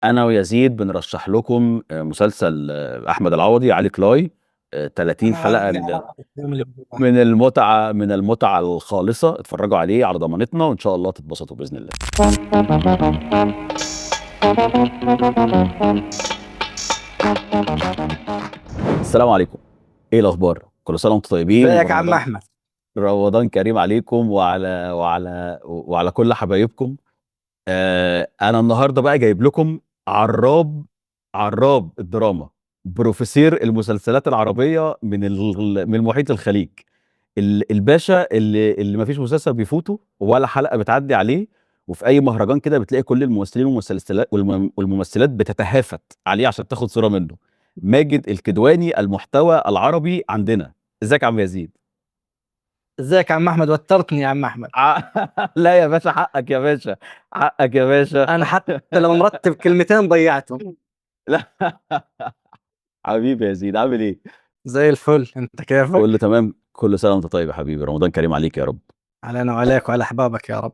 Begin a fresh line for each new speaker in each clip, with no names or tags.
انا ويزيد بنرشح لكم مسلسل احمد العوضي علي كلاي، 30
أنا
حلقة
عندي علاقة بالفيلم اللي بقوله.
من المتعة الخالصة. اتفرجوا عليه على ضمانتنا وان شاء الله تتبسطوا باذن الله. السلام عليكم، ايه الاخبار؟ كل سنة وانتم طيبين.
ازيك يا عم احمد؟
رمضان كريم عليكم وعلى كل حبايبكم. انا النهارده بقى جايب لكم عراب الدراما، بروفيسير المسلسلات العربية من محيط الخليج، الباشا اللي ما فيش مسلسل بيفوته ولا حلقة بتعدي عليه، وفي اي مهرجان كده بتلاقي كل الممثلين والمسلسلات والممثلات بتتهافت عليه عشان تاخد صوره منه. ماجد الكدواني، المحتوى العربي عندنا. ازيك يا عم يزيد؟
ازيك يا عم احمد؟ وترتني يا عم احمد.
لا يا باشا، حقك يا باشا، حقك يا باشا.
انا حتى لو مرتب كلمتين ضيعتهم.
لا حبيبي يا يزيد، عامل ايه؟
زي الفل، انت كيفك؟
كله تمام، كل سنة وانت طيب يا حبيبي، رمضان كريم عليك يا رب.
علينا وعليك وعلى احبابك يا رب.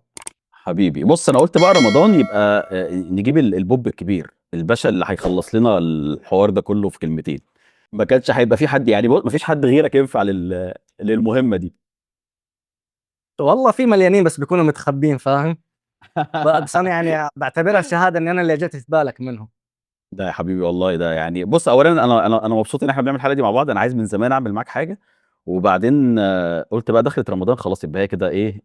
حبيبي بص، انا قلت بقى رمضان يبقى نجيب البوب الكبير، الباشا اللي هيخلص لنا الحوار ده كله في كلمتين. ما كانش هيبقى في حد، يعني ما فيش حد غيرك ينفع للمهمه دي.
والله في مليانين بس بيكونوا متخبين، فاهم؟ بس انا بعتبرها شهادة اني انا اللي جيت في بالك منهم.
ده يا حبيبي والله ده يعني بص، اولا انا مبسوط ان احنا بنعمل الحلقة دي مع بعض. انا عايز من زمان اعمل معاك حاجة، وبعدين قلت بقى دخلت رمضان خلاص يبقى هي كده ايه،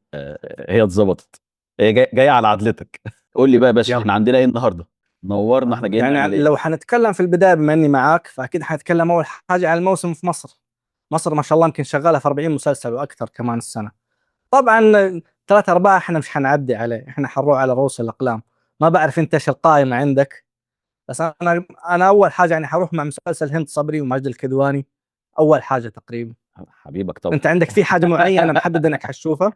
هي اتظبطت، هي جاية على عدلتك. قول لي بقى يا باشا،
يلا.
احنا عندنا ايه النهارده؟ نورنا، احنا جايين نعمل ايه؟
لو حنتكلم في البداية بما اني معاك، فاكيد حنتكلم اول حاجة عن الموسم في مصر. مصر ما شاء الله يمكن شغالة في 40 مسلسل واكثر كمان السنة. طبعا 3 4 احنا مش حنعدي عليه، احنا حنروح على رؤوس الاقلام. ما بعرف انت ايش القائمة عندك، بس انا اول حاجة حروح مع مسلسل هند صبري وماجد الكدواني اول حاجة تقريبا.
حبيبك طبعا.
انت عندك في حاجة معينة محدد انك حتشوفها؟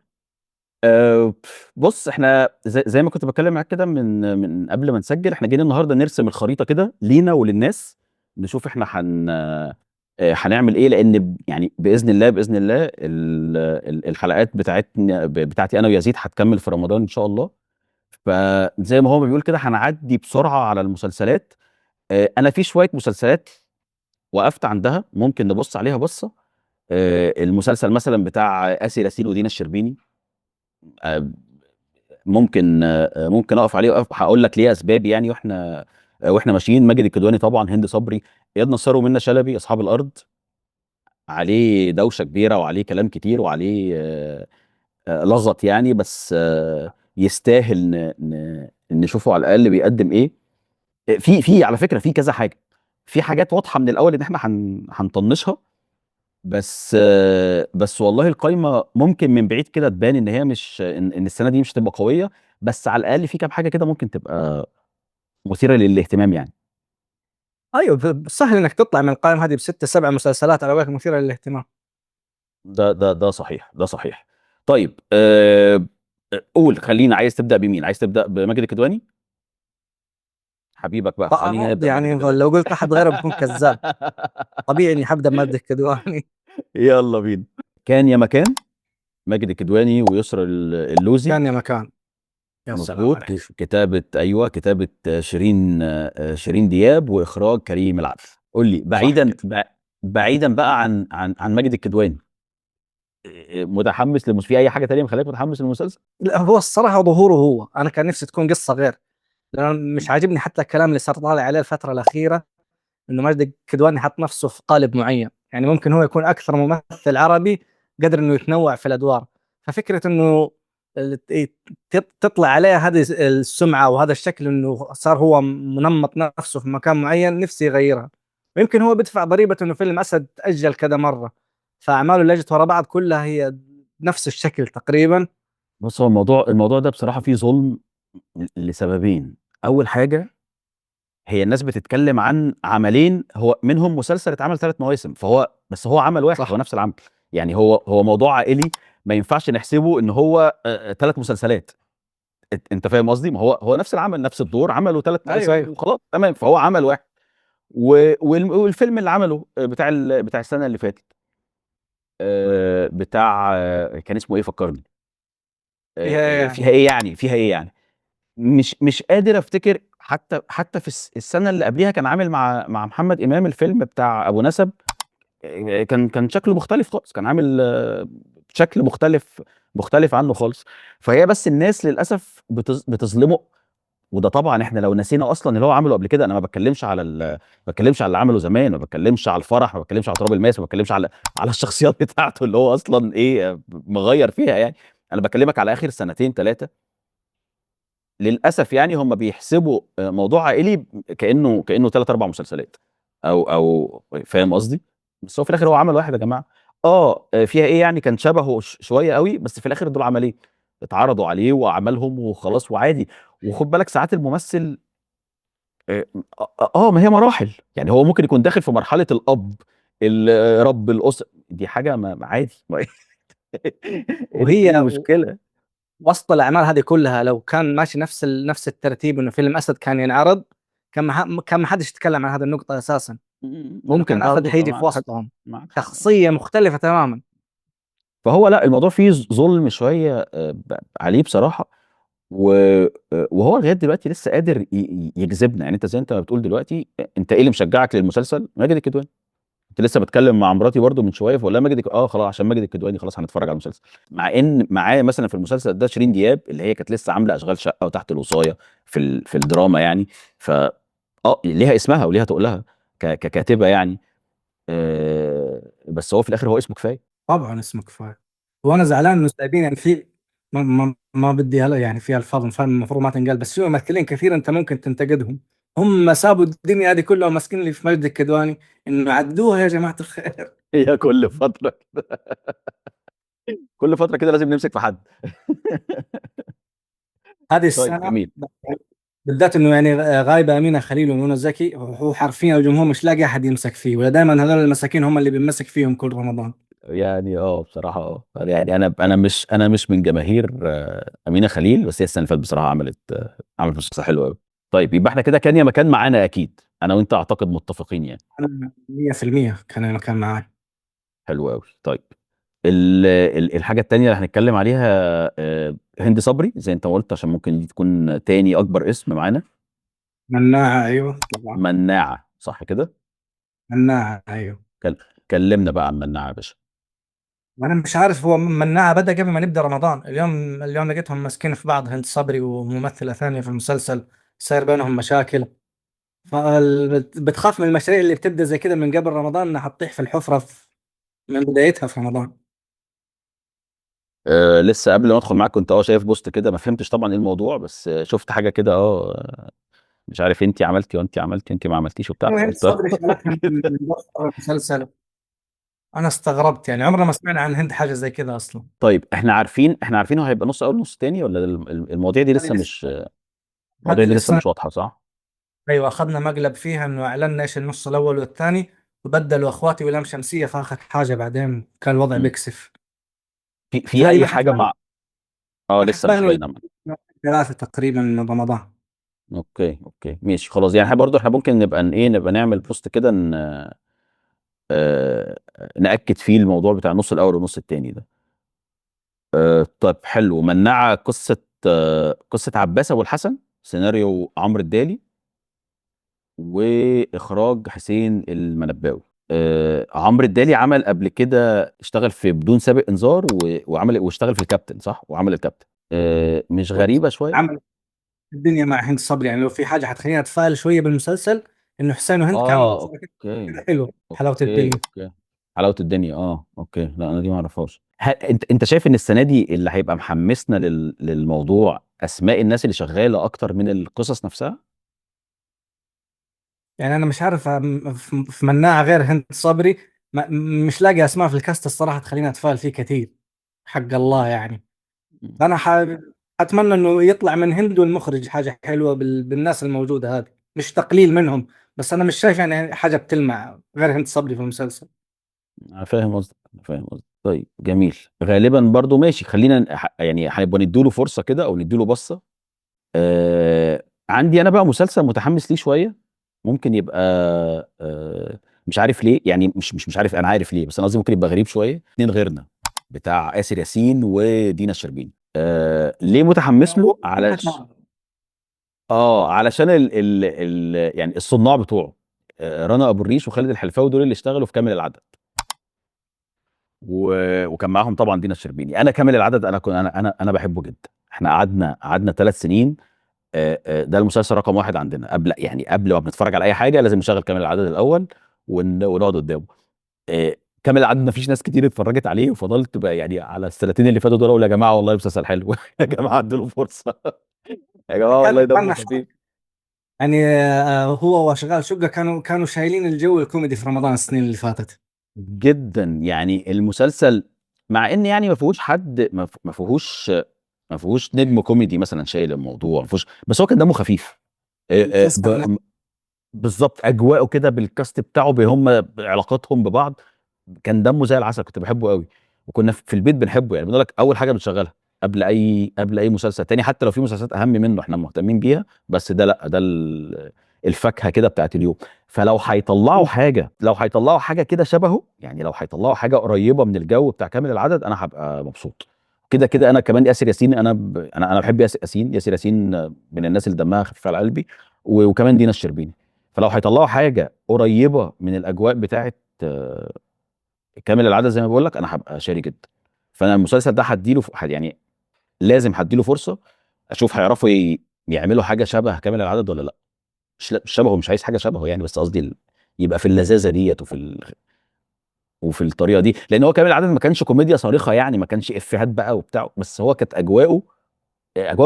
بص، احنا زي ما كنت بتكلم معاك كده من قبل ما نسجل، احنا جينا النهارده نرسم الخريطة كده لينا وللناس، نشوف احنا هنعمل ايه، لان باذن الله، باذن الله الحلقات بتاعتي انا ويزيد هتكمل في رمضان ان شاء الله. فزي ما هو بيقول كده هنعدي بسرعة على المسلسلات. انا في شوية مسلسلات وقفت عندها ممكن نبص عليها بصة. المسلسل مثلا بتاع آسر ياسين ودينا الشربيني، ممكن اقف عليه، هقول لك ليه اسباب واحنا ماشيين. ماجد الكدواني طبعا، هند صبري، اياد نصار ومنى شلبي، اصحاب الارض، عليه دوشه كبيرة وعليه كلام كتير وعليه لغط بس يستاهل نشوفه على الاقل بيقدم ايه. في على فكرة في كذا حاجة، في حاجات واضحة من الاول ان احنا هنطنشها، بس والله القايمة ممكن من بعيد كده تبان ان هي مش، ان السنة دي مش هتبقى قوية، بس على الاقل في كام حاجة كده ممكن تبقى مثيرة للاهتمام.
ايوه، سهل انك تطلع من القائمة هذه بستة سبع مسلسلات على بالك مثيرة للاهتمام.
ده صحيح، ده صحيح. طيب، قول، خلينا، عايز تبدا بمين؟ عايز تبدا بماجد الكدواني؟ حبيبك بقى، خلينا نبدا بماجد الكدواني.
لو قلت احد غيره بكون كذاب. طبيعي اني حبدا بماجد الكدواني.
يلا بينا. كان يا مكان، ماجد الكدواني ويسرا اللوزي.
كان يا مكان. يا سلام
مظبوط.
عليك.
كتابة شيرين دياب وإخراج كريم العدل. قول لي،
صح كده.
بعيدا بقى عن ماجد الكدواني، متحمس في أي حاجة تانية مخليك متحمس للمسلسل؟
لا، هو الصراحة ظهوره هو، أنا كان نفسي تكون قصة غير، لأن مش عاجبني حتى الكلام اللي صار طالع عليه الفترة الأخيرة، إنه ماجد الكدواني حط نفسه في قالب معين، ممكن هو يكون أكثر ممثل عربي قدر إنه يتنوع في الأدوار، ففكرة إنه تطلع عليه هذه السمعة وهذا الشكل إنه صار هو منمط نفسه في مكان معين، نفسي يغيرها. ويمكن هو بيدفع ضريبة إنه فيلم أسد تأجل كذا مرة، فأعماله اللي اجت ورا بعض كلها هي نفس الشكل تقريبا.
بص، هو الموضوع ده بصراحة فيه ظلم لسببين. أول حاجة، هي الناس بتتكلم عن عملين، هو منهم مسلسل اتعمل 3 مواسم، بس هو عمل واحد، هو نفس العمل، هو موضوع عائلي ما ينفعش نحسبه إن هو 3 مسلسلات. أنت فاهم قصدي؟ ما هو نفس العمل، نفس الدور، عملوا 3 مواسم وخلاص، تمام، فهو عمل واحد. والفيلم اللي عمله بتاع السنة اللي فاتت، بتاع كان اسمه إيه؟ فكرني.
فيها إيه يعني؟
فيها إيه يعني؟ فيها إيه يعني؟ مش قادر أفتكر. حتى في السنة اللي قبليها كان عامل مع محمد امام الفيلم بتاع ابو نسب، كان شكله مختلف خالص، كان عامل شكل مختلف عنه خالص. فهي بس الناس للاسف بتظلمه، وده طبعا احنا لو نسينا اصلا اللي هو عمله قبل كده. انا ما بتكلمش على ما بتكلمش على اللي عمله زمان، ما بتكلمش على الفرح، ما بتكلمش على تراب الماس، ما بتكلمش على الشخصيات بتاعته اللي هو اصلا ايه مغير فيها يعني. انا بكلمك على اخر سنتين 3 للاسف يعني هم بيحسبوا موضوع عائلي كانه 3 4 مسلسلات او فاهم قصدي؟ بس هو في الاخر هو عمل واحد يا جماعة. فيها ايه يعني؟ كان شبهه شوية قوي، بس في الاخر دول عملين اتعرضوا عليه وعملهم وخلاص وعادي. وخد بالك ساعات الممثل ما هي مراحل يعني، هو ممكن يكون داخل في مرحلة الاب رب الاسرة، دي حاجة ما عادي.
وهي
ايه المشكلة؟
وسط الاعمال هذه كلها لو كان ماشي نفس الترتيب، انه فيلم اسد كان ينعرض، كان ما حدش يتكلم عن هذه النقطة اساسا.
ممكن
كان اسد حيجي في وسطهم شخصية مختلفة تماما.
فهو لا، الموضوع فيه ظلم شوية عليه بصراحة، وهو لغاية دلوقتي لسه قادر يجذبنا يعني. انت زي انت ما بتقول دلوقتي، انت ايه اللي مشجعك للمسلسل؟ ماجد الكدواني. كنت لسه بتكلم مع مراتي برده من شوية فبقول لها ماجد خلاص عشان ماجد الكدواني خلاص هنتفرج على المسلسل. مع ان معايا مثلا في المسلسل ده شيرين دياب اللي هي كانت لسه عامله اشغال شقه وتحت الوصايه في الدراما يعني، ف ليها اسمها وليها تقولها ككاتبه يعني. بس هو في الاخر هو اسمه كفاية.
طبعا اسمه كفاية. وانا زعلان انه سايبين يعني في ما بدي هلا يعني في الفاظ المفروض ما تنقال، بس في ممثلين كثير انت ممكن تنتقدهم، هم سابوا الدنيا هذه كلها وماسكين لي في مجد الكدواني انه عدوها يا جماعة الخير.
هي كل فترة كده كل فترة كده لازم نمسك في حد.
هذه السنة
طيب جميل.
بالذات انه يعني غايبة امينه خليل ومنى زكي، هو حرفيا الجمهور مش لاقي احد يمسك فيه، ولا دائما هذول المساكين هم اللي بيمسك فيهم كل رمضان
يعني. بصراحة يعني انا مش من جماهير امينه خليل، بس هي السنة اللي فاتت بصراحة عملت مسلسل حلو قوي. طيب يبقى احنا كده كان يا مكان معانا اكيد، انا وانت اعتقد متفقين يعني.
انا 100% كان يا مكان معاك.
حلو قوي. طيب الحاجة الثانية اللي هنتكلم عليها هند صبري زي انت ما قلت، عشان ممكن دي تكون تاني اكبر اسم معانا.
مناعة. ايوه طبعا
مناعة، صح كده؟
مناعة ايوه.
كلمنا بقى عن مناعة يا باشا.
انا مش عارف هو مناعة بدا قبل ما نبدا رمضان. اليوم لقيتهم ماسكين في بعض، هند صبري وممثله ثانية في المسلسل، صاير بينهم مشاكل. فبتخاف من المشاريع اللي بتبدا زي كده من قبل رمضان انها حتطيح في الحفرة من بدايتها في رمضان.
لسه قبل ما ادخل معاك كنت شايف post كده، ما فهمتش طبعا ايه الموضوع، بس شفت حاجة كده مش عارف انت عملتي وانت عملتي انت ما عملتيش وبتاع.
هند صبري شالتها من المسلسل، انا استغربت يعني، عمرنا ما سمعنا عن هند حاجة زي كذا اصلا.
طيب احنا عارفين هو هيبقى نص اول نص تاني ولا المواضيع دي لسه مش، المواضيع دي لسه مش واضحة صح؟
ايوه اخذنا مقلب فيها انه اعلنا ايش النص الاول والثاني، وبدلوا اخواتي ولام شمسية في اخر حاجة، بعدين كان الوضع بيكسف.
في اي حاجة مع لسه مش باينة.
3 تقريبا من رمضان.
okay ماشي خلاص يعني. احنا برضه ممكن نبقى نبقى نعمل post كده نأكد فيه الموضوع بتاع النص الاول والنص الثاني ده. طيب حلو. مناعة قصة عباس ابو الحسن، سيناريو عمرو الدالي واخراج حسين المنباوي. عمرو الدالي عمل قبل كده، اشتغل في بدون سابق انذار وعمل واشتغل في الكابتن صح؟ وعمل الكابتن. مش غريبة شوية
عمل الدنيا مع هند صبري يعني. لو في حاجة حتخلينا اتفائل شوية بالمسلسل انه حسين وهند كانوا
okay
حلو. حلاوة الدنيا.
okay. حلاوة الدنيا. okay. لا انا دي ما اعرفهاش. انت شايف ان السنة دي اللي هيبقى محمسنا للموضوع اسماء الناس اللي شغالة اكتر من القصص نفسها؟
يعني انا مش عارف في مناعة غير هند صبري مش لاقي اسماء في ال cast الصراحة تخلينا اتفائل فيه كثير، حق الله يعني. انا اتمنى انه يطلع من هند والمخرج حاجة حلوة بالناس الموجودة هذه، مش تقليل منهم، بس انا مش شايف يعني حاجة بتلمع غير هند صبري في المسلسل.
انا فاهم قصدك، فاهم قصدك. طيب جميل. غالبا برضو ماشي، خلينا يعني هنبقى نديله فرصة كده او نديله بصة. عندي انا بقى مسلسل متحمس ليه شوية، ممكن يبقى مش عارف ليه يعني، مش عارف، انا عارف ليه، بس انا قصدي ممكن يبقى غريب شوية. 2 غيرنا بتاع آسر ياسين ودينا الشربيني. ليه متحمس له؟ على علشان ال ال ال يعني الصناع بتوعه، رنا ابو الريش وخالد الحلفاوي، دول اللي اشتغلوا في كامل العدد، وكان معاهم طبعا دينا الشربيني. انا كامل العدد انا كنت انا انا انا بحبه جدا. احنا قعدنا 3 سنين، ده المسلسل رقم 1 عندنا، قبل يعني قبل ما بنتفرج على اي حاجة لازم نشغل كامل العدد الاول ونقعد قدامه. كامل العدد ما فيش ناس كتير اتفرجت عليه، وفضلت بقى يعني على السنتين اللي فاتوا دول اقول يا جماعة والله مسلسل حلو، يا جماعة ادوا له فرصة، يا جماعة والله دمه خفيف.
يعني هو واشغال شقه كانوا شايلين الجو الكوميدي في رمضان السنين اللي فاتت
جدا. يعني المسلسل مع ان يعني ما فيهوش حد، ما فيهوش نجم كوميدي مثلا شايل الموضوع، ما فيهوش، بس هو كان دمه خفيف. بالظبط، اجواءه كده بال cast بتاعه، بهم علاقاتهم ببعض، كان دمه زي العسل، كنت بحبه قوي. وكنا في البيت بنحبه، يعني بنقول لك اول حاجة بنشغلها قبل اي مسلسل تاني، حتى لو في مسلسلات اهم منه احنا مهتمين بيها، بس ده لا، ده الفاكهة كده بتاعت اليوم. فلو هيطلعوا حاجة، لو هيطلعوا حاجة كده شبهه، يعني لو هيطلعوا حاجة قريبه من الجو بتاع كامل العدد، انا هبقى مبسوط. كده كده انا كمان ياسر ياسين، انا انا بحب ياسر ياسين، ياسر ياسين من الناس اللي دمها خفيف على قلبي، وكمان دينا الشربيني. فلو هيطلعوا حاجة قريبه من الاجواء بتاعت كامل العدد زي ما بقول لك، انا هبقى شاري جدا. فانا المسلسل ده هديله يعني لازم هديله فرصة، اشوف هيعرفوا يعملوا حاجة شبه كامل العدد ولا لا. مش شبهه، مش عايز حاجة شبهه يعني، بس قصدي يبقى في اللذاذه ديت وفي الطريقة دي، لان هو كامل العدد ما كانش كوميديا صارخة يعني، ما كانش افيهات بقى وبتاع، بس هو كانت اجواءه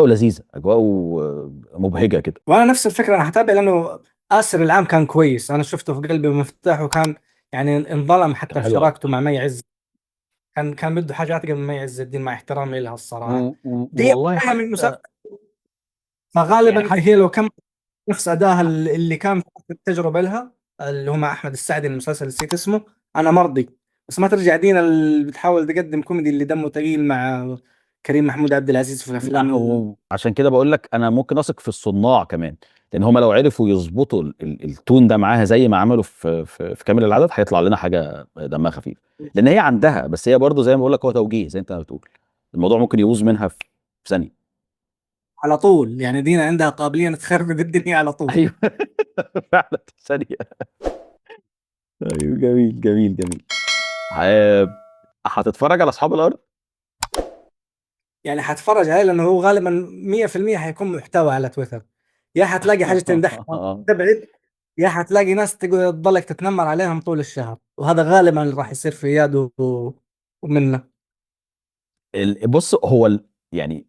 لذيذة، اجواءه مبهجه كده.
وانا نفس الفكرة، انا هتابع لانه آسر العام كان كويس، انا شفته في قلبي مفتاح، وكان يعني انظلم حتى في شراكته مع مي عز، كان بده حاجات قبل مي عز الدين، مع احترامي لها الصراحة. دي
والله
حتى من المسلسل، فغالبا يعني هي لو كان نفس اداها اللي كان في التجربة لها اللي هو مع احمد السعدي، المسلسل اللي نسيت اسمه، انا مرضي. بس ما ترجع دينا اللي بتحاول تقدم كوميدي اللي دمه ثقيل مع كريم محمود عبد العزيز في الافلام.
عشان كده بقول لك انا ممكن اثق في الصناع كمان، لان هم لو عرفوا يظبطوا ال tone ده معاها زي ما عملوا في كامل العدد، هيطلع لنا حاجة دمها خفيف، لان هي عندها. بس هي برضه زي ما بقول لك هو توجيه، زي انت بتقول الموضوع ممكن يبوظ منها في ثانية
على طول. يعني دينا عندها قابلية تخرب الدنيا على طول.
ايوه فعلا في ثانية. ايوه جميل جميل جميل. هتتفرج على اصحاب الارض؟
يعني هتفرج عليه لانه هو غالبا 100% حيكون محتوى على تويتر، يا حتلاقي حاجة تمدحها تبعد، يا حتلاقي ناس تضلك تتنمر عليهم طول الشهر، وهذا غالبا اللي راح يصير في اياد ومنا.
بص هو يعني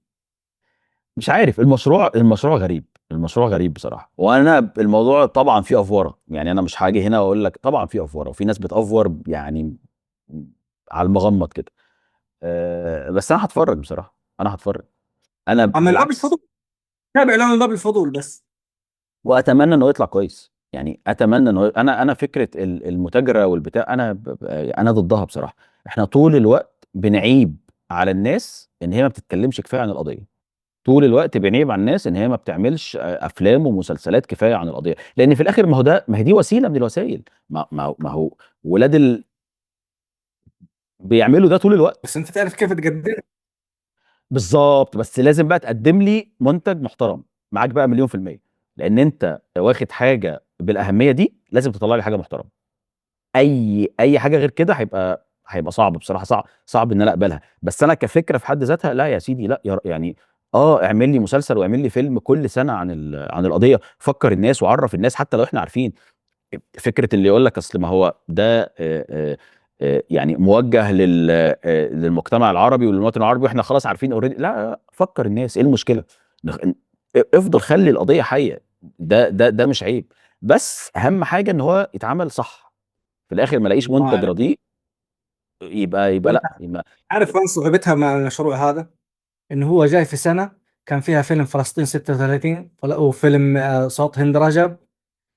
مش عارف، المشروع غريب، المشروع غريب بصراحة. وانا الموضوع طبعا فيه افوره، يعني انا مش هاجي هنا واقول لك طبعا فيه افوره، وفي ناس بتافور يعني على المغمض كده. بس انا هتفرج بصراحة، انا هتفرج. انا
من باب الفضول تابع له، من باب الفضول بس،
واتمنى انه يطلع كويس. يعني اتمنى انه انا فكرة المتاجره والبتاع انا ضدها بصراحة. احنا طول الوقت بنعيب على الناس ان هي ما بتتكلمش كفاية عن القضية، طول الوقت بنعيب على الناس ان هي ما بتعملش افلام ومسلسلات كفاية عن القضية، لان في الاخر ما هو ده، ما هي دي وسيلة من الوسائل. ما هو ولاد بيعملوا ده طول الوقت،
بس انت تعرف كيف تقدم
بالظبط. بس لازم بقى تقدم لي منتج محترم معاك بقى 1,000,000%، لان انت واخد حاجة بالاهميه دي، لازم تطلع لي حاجة محترمه. اي حاجة غير كده هيبقى صعب بصراحة، صعب ان انا اقبلها. بس انا كفكرة في حد ذاتها لا يا سيدي، لا يعني اعمل لي مسلسل واعمل لي فيلم كل سنة عن القضية، فكر الناس وعرف الناس، حتى لو احنا عارفين. فكرة اللي يقول لك اصل ما هو ده يعني موجه للمجتمع العربي وللمواطن العربي واحنا خلاص عارفين already، لا فكر الناس، ايه المشكلة؟ افضل خلي القضية حيه، ده مش عيب. بس اهم حاجة ان هو يتعمل صح في الاخر، ما الاقيش منتج رديء يبقى لا. يبقى
عارف وين صعوبتها مع المشروع هذا؟ انه هو جاي في سنة كان فيها فيلم فلسطين 36 وفيلم صوت هند رجب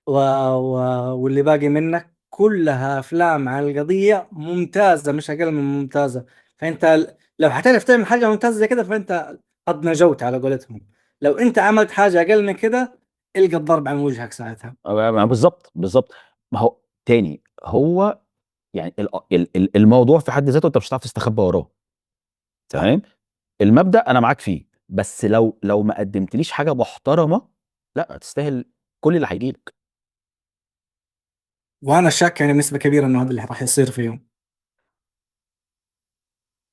واللي باقي منك، كلها افلام عن القضية ممتازة، مش اقل من ممتازة. فانت لو حتعرف تعمل حاجة ممتازة زي كده فانت قد نجوت على قولتهم. لو انت عملت حاجة اقل من كده القى الضرب عن وجهك ساعتها.
بالظبط بالظبط. ما هو تاني هو يعني الموضوع في حد ذاته انت مش هتعرف تستخبى وراه، تمام؟ المبدا انا معاك فيه، بس لو ما قدمتليش حاجة محترمه، لا لأ، تستاهل كل اللي هييجي لك.
وأنا شاك يعني بنسبة كبيرة إنه هذا اللي راح يصير فيهم.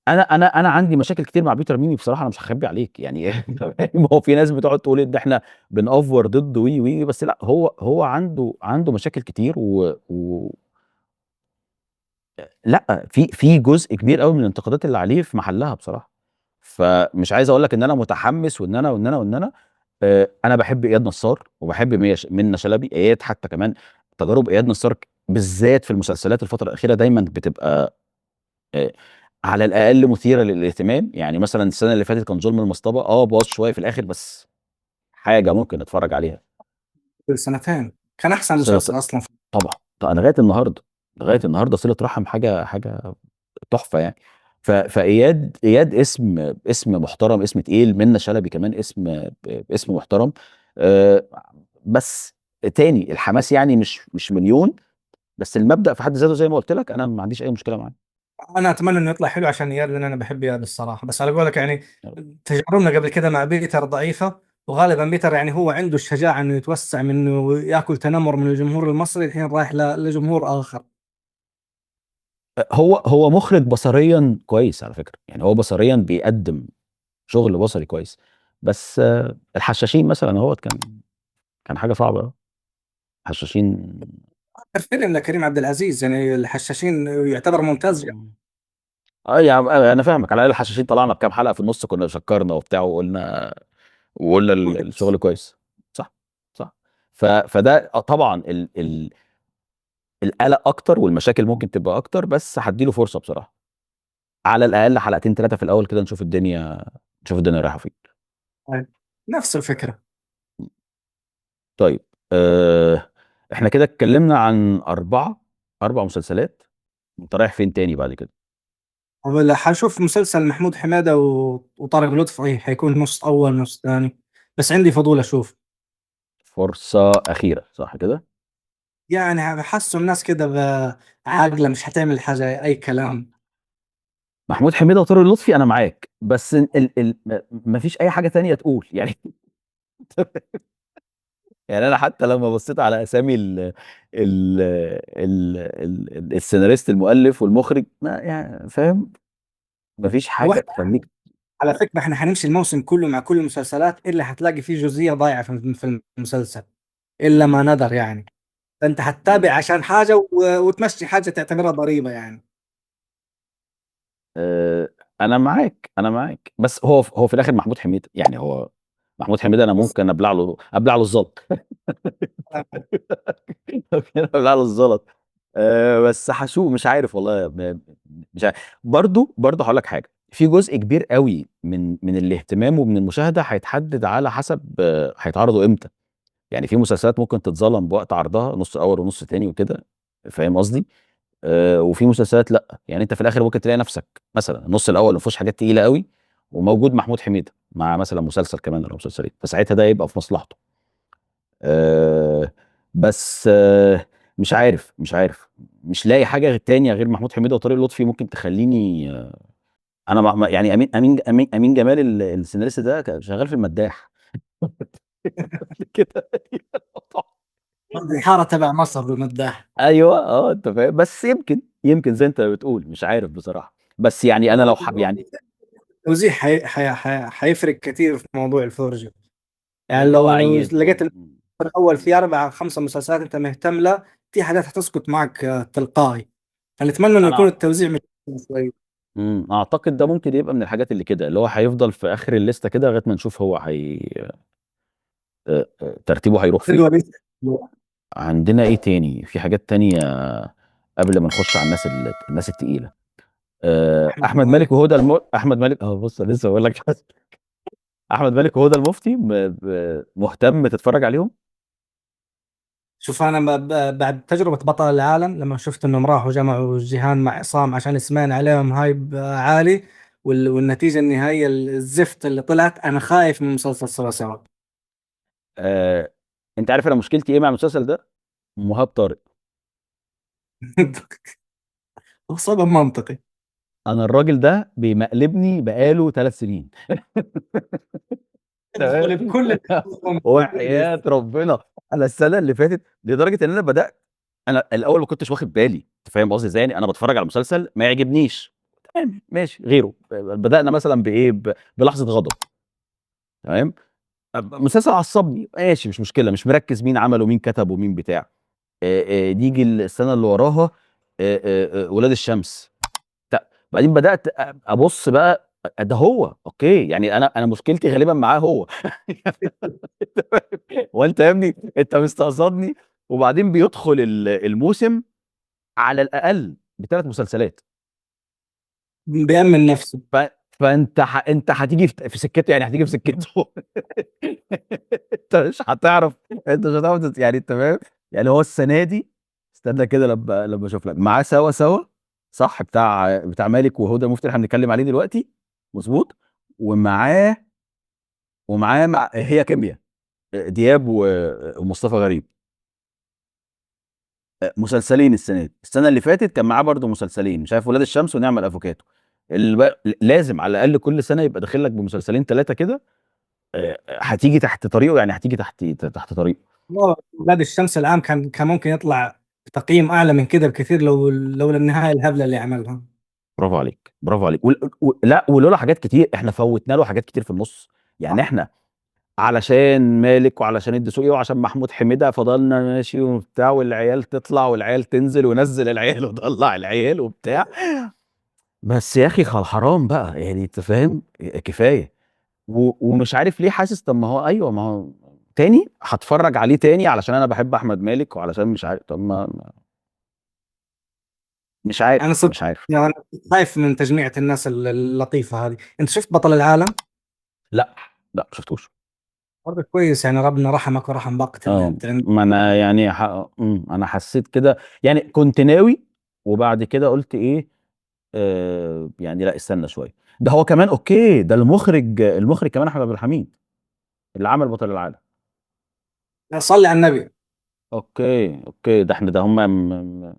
أنا عندي مشاكل كتير مع بيتر ميمي بصراحة، أنا مش هاخبي عليك يعني فاهم، هو في ناس بتقعد تقول إن إحنا بنأفور ضده و، و، بس لأ، هو عنده مشاكل كتير و و لأ، في جزء كبير أوي من الانتقادات اللي عليه في محلها بصراحة. فمش عايز أقول لك إن أنا متحمس وإن أنا وإن أنا وإن أنا أنا باحب إياد نصار وباحب منة شلبي، إياد حتى كمان تجارب إياد نصار بالذات في المسلسلات الفترة الأخيرة دايمًا بتبقى على الأقل مثيرة للاهتمام، يعني مثلًا السنة اللي فاتت كان ظلم المصطبة، باظ شوية في الآخر بس حاجة ممكن نتفرج عليها.
قبل سنتين كان أحسن
صلة
مسلسل أصلًا.
طبعًا، أنا لغاية النهارده، لغاية النهارده صلة رحم حاجة تحفة يعني. فإياد، إياد اسم محترم، اسم تقيل، منة شلبي كمان اسم محترم. بس تاني الحماس يعني مش مليون، بس المبدأ في حد ذاته زي ما قلت لك أنا ما عنديش أي مشكلة معاه.
أنا أتمنى إنه يطلع حلو عشان إياد، لأن أنا بحب إياد الصراحة. بس على قولك يعني تجاربنا قبل كده مع بيتر ضعيفة، وغالبا بيتر يعني هو عنده الشجاعة إنه يتوسع من إنه ياكل تنمر من الجمهور المصري، الحين رايح لجمهور آخر.
هو مخرج بصريا كويس على فكرة، يعني هو بصريا بيقدم شغل بصري كويس، بس الحشاشين مثلا هو كان حاجة صعبة أوي. حشاشين
آخر فيلم لكريم عبد العزيز يعني الحشاشين يعتبر ممتاز.
يا عم، أنا فاهمك. على الأقل الحشاشين طلعنا بكام حلقة في النص كنا شكرنا وبتاع وقلنا الشغل كويس. صح، صح. فده طبعاً القلق أكتر والمشاكل ممكن تبقى أكتر، بس هديله فرصة بصراحة. على الأقل حلقتين 3 في الأول كده نشوف الدنيا رايحة فين.
طيب، نفس الفكرة.
إحنا كده اتكلمنا عن 4 مسلسلات. أنت رايح فين تاني بعد كده؟
ولا حشوف مسلسل محمود حميدة وطارق لطفي، حيكون نص أول نص ثاني، بس عندي فضول أشوف.
فرصة أخيرة صح كده؟
بحسوا الناس كده عاقلة مش هتعمل حاجة أي كلام.
محمود حميدة وطارق لطفي أنا معاك، بس ما فيش أي حاجة تانية تقول يعني. أنا حتى لما بصيت على أسامي السيناريست المؤلف والمخرج، ما يعني فاهم؟ ما فيش حاجة تخليك.
على فكرة إحنا حنمشي الموسم كله مع كل المسلسلات إلا هتلاقي فيه جزئية ضايعة في المسلسل إلا ما ندر يعني. فأنت هتتابع عشان حاجة وتمشي حاجة تعتبرها ضريبة يعني.
أنا معاك، بس هو في الآخر محمود حميدة، يعني هو محمود حميدة أنا ممكن أبلع له الزلط. ممكن أبلع له الزلط. بس هشوف، مش عارف والله، مش عارف. برضو هقول لك حاجة، في جزء كبير قوي من الاهتمام ومن المشاهدة هيتحدد على حسب، هيتعرضوا إمتى. يعني في مسلسلات ممكن تتظلم بوقت عرضها، نص أول ونص تاني وكده، فاهم قصدي؟ وفي مسلسلات لأ، يعني أنت في الآخر ممكن تلاقي نفسك مثلاً النص الأول ما فيهوش حاجات تقيلة قوي، وموجود محمود حميدة مع مثلاً مسلسل كمان ولا مسلسلين، فساعتها ده يبقى في مصلحته. بس، مش عارف، مش عارف، مش لاقي حاجة تانية غير محمود حميدة وطارق لطفي ممكن تخليني، أنا ما، ما، يعني أمين، أمين، أمين، أمين جمال السيناريست ده كان شغال في المداح. كده.
الحارة تبع مصر بالمداح.
أيوة، أنت فاهم، بس يمكن زي أنت بتقول، مش عارف بصراحة. بس يعني أنا لو حب يعني
التوزيع حيفرق كثير في موضوع الفرجة. يعني لو
طبعاً.
لقيت الأول في 4 5 مسلسلات أنت مهتم لها، في حاجات حتسقط معك، تلقائي. فنتمنى إنه يكون التوزيع مش شوي.
أعتقد ده ممكن يبقى من الحاجات اللي كده، اللي هو هيفضل في آخر الليستة كده لغاية ما نشوف هو ترتيبه هيروح فين.
حلوة دي.
عندنا إيه تاني؟ في حاجات تانية قبل ما نخش على الناس التقيلة.
أحمد
أحمد
مالك.
مالك وهدى أحمد مالك، بص، لسه بقول لك. أحمد مالك وهدى المفتي مهتم تتفرج عليهم؟
شوف، أنا بعد تجربة بطل العالم لما شفت إنهم راحوا جمعوا جيهان مع عصام عشان سمعنا عليهم هايب عالي، والنتيجة النهائية الزفت اللي طلعت، أنا خايف من مسلسل سوا سوا.
أنت عارف أنا مشكلتي إيه مع المسلسل ده؟ مهاب طارق.
هو سبب منطقي.
أنا الراجل ده بيمقلبني بقاله 3 سنين.
ادخل بكل
وحياة ربنا انا السنة اللي فاتت لدرجة ان انا بدات، انا الاول ما كنتش واخد بالي، انت فاهم قصدي ازاي؟ يعني انا بتفرج على مسلسل ما يعجبنيش، تمام ماشي غيره. بدانا مثلا بايه؟ بلحظة غضب، تمام، مسلسل عصبني، ماشي مش مشكلة، مش مركز مين عمل ومين كتب ومين بتاع. نيجي السنة اللي وراها ولاد الشمس، بعدين بدات ابص بقى ده هو okay، يعني انا مشكلتي غالبا معاه هو. وانت يا ابني انت مستقصدني. وبعدين بيدخل الموسم على الاقل ب3 مسلسلات،
بيأمن نفسه.
فانت انت هتيجي في سكته، يعني هتيجي في سكته. انت مش هتعرف، انت مش هتعرف يعني انت فاهم؟ يعني هو السنة دي استنى كده لما اشوف لك معاه سوا سوا صح، بتاع مالك وهدى مفتي اللي احنا بنتكلم عليه دلوقتي، مظبوط، ومعاه مع هي كيمياء دياب ومصطفى غريب، مسلسلين السنة دي. السنة اللي فاتت كان معاه برضه مسلسلين، مش عارف ولاد الشمس ونعمل افوكاتو. لازم على الاقل كل سنة يبقى داخل لك بمسلسلين 3 كده، هتيجي تحت طريقه، يعني هتيجي تحت طريقه.
ولاد الشمس العام كان ممكن يطلع بتقييم اعلى من كده بكثير لولا النهاية الهبلة اللي عملها.
برافو عليك، برافو عليك. لا ولولا حاجات كتير احنا فوتنا له حاجات كتير في النص، يعني احنا علشان مالك وعلشان الدسوقي وعشان محمود حميده فضلنا ماشي وبتاع، والعيال تطلع والعيال تنزل ونزل العيال وطلع العيال وبتاع. بس يا اخي حرام بقى، يعني انت فاهم، كفاية. ومش عارف ليه حاسس، طب ما هو ايوه، ما هو تاني هتفرج عليه تاني علشان انا بحب احمد مالك وعلشان مش عارف. طب ما مش عارف،
انا صدق
مش عارف،
يعني انا خايف من تجميعة الناس اللطيفة هذه. انت شفت بطل العالم؟
لا لا ما شفتوش.
برضه كويس، يعني ربنا رحمك ورحم باقة.
ما انا يعني انا حسيت كده، يعني كنت ناوي وبعد كده قلت ايه، يعني لا استنى شوية. ده هو كمان okay، ده المخرج كمان احمد عبد الحميد اللي عمل بطل العالم.
صلي على النبي.
okay ده احنا ده هم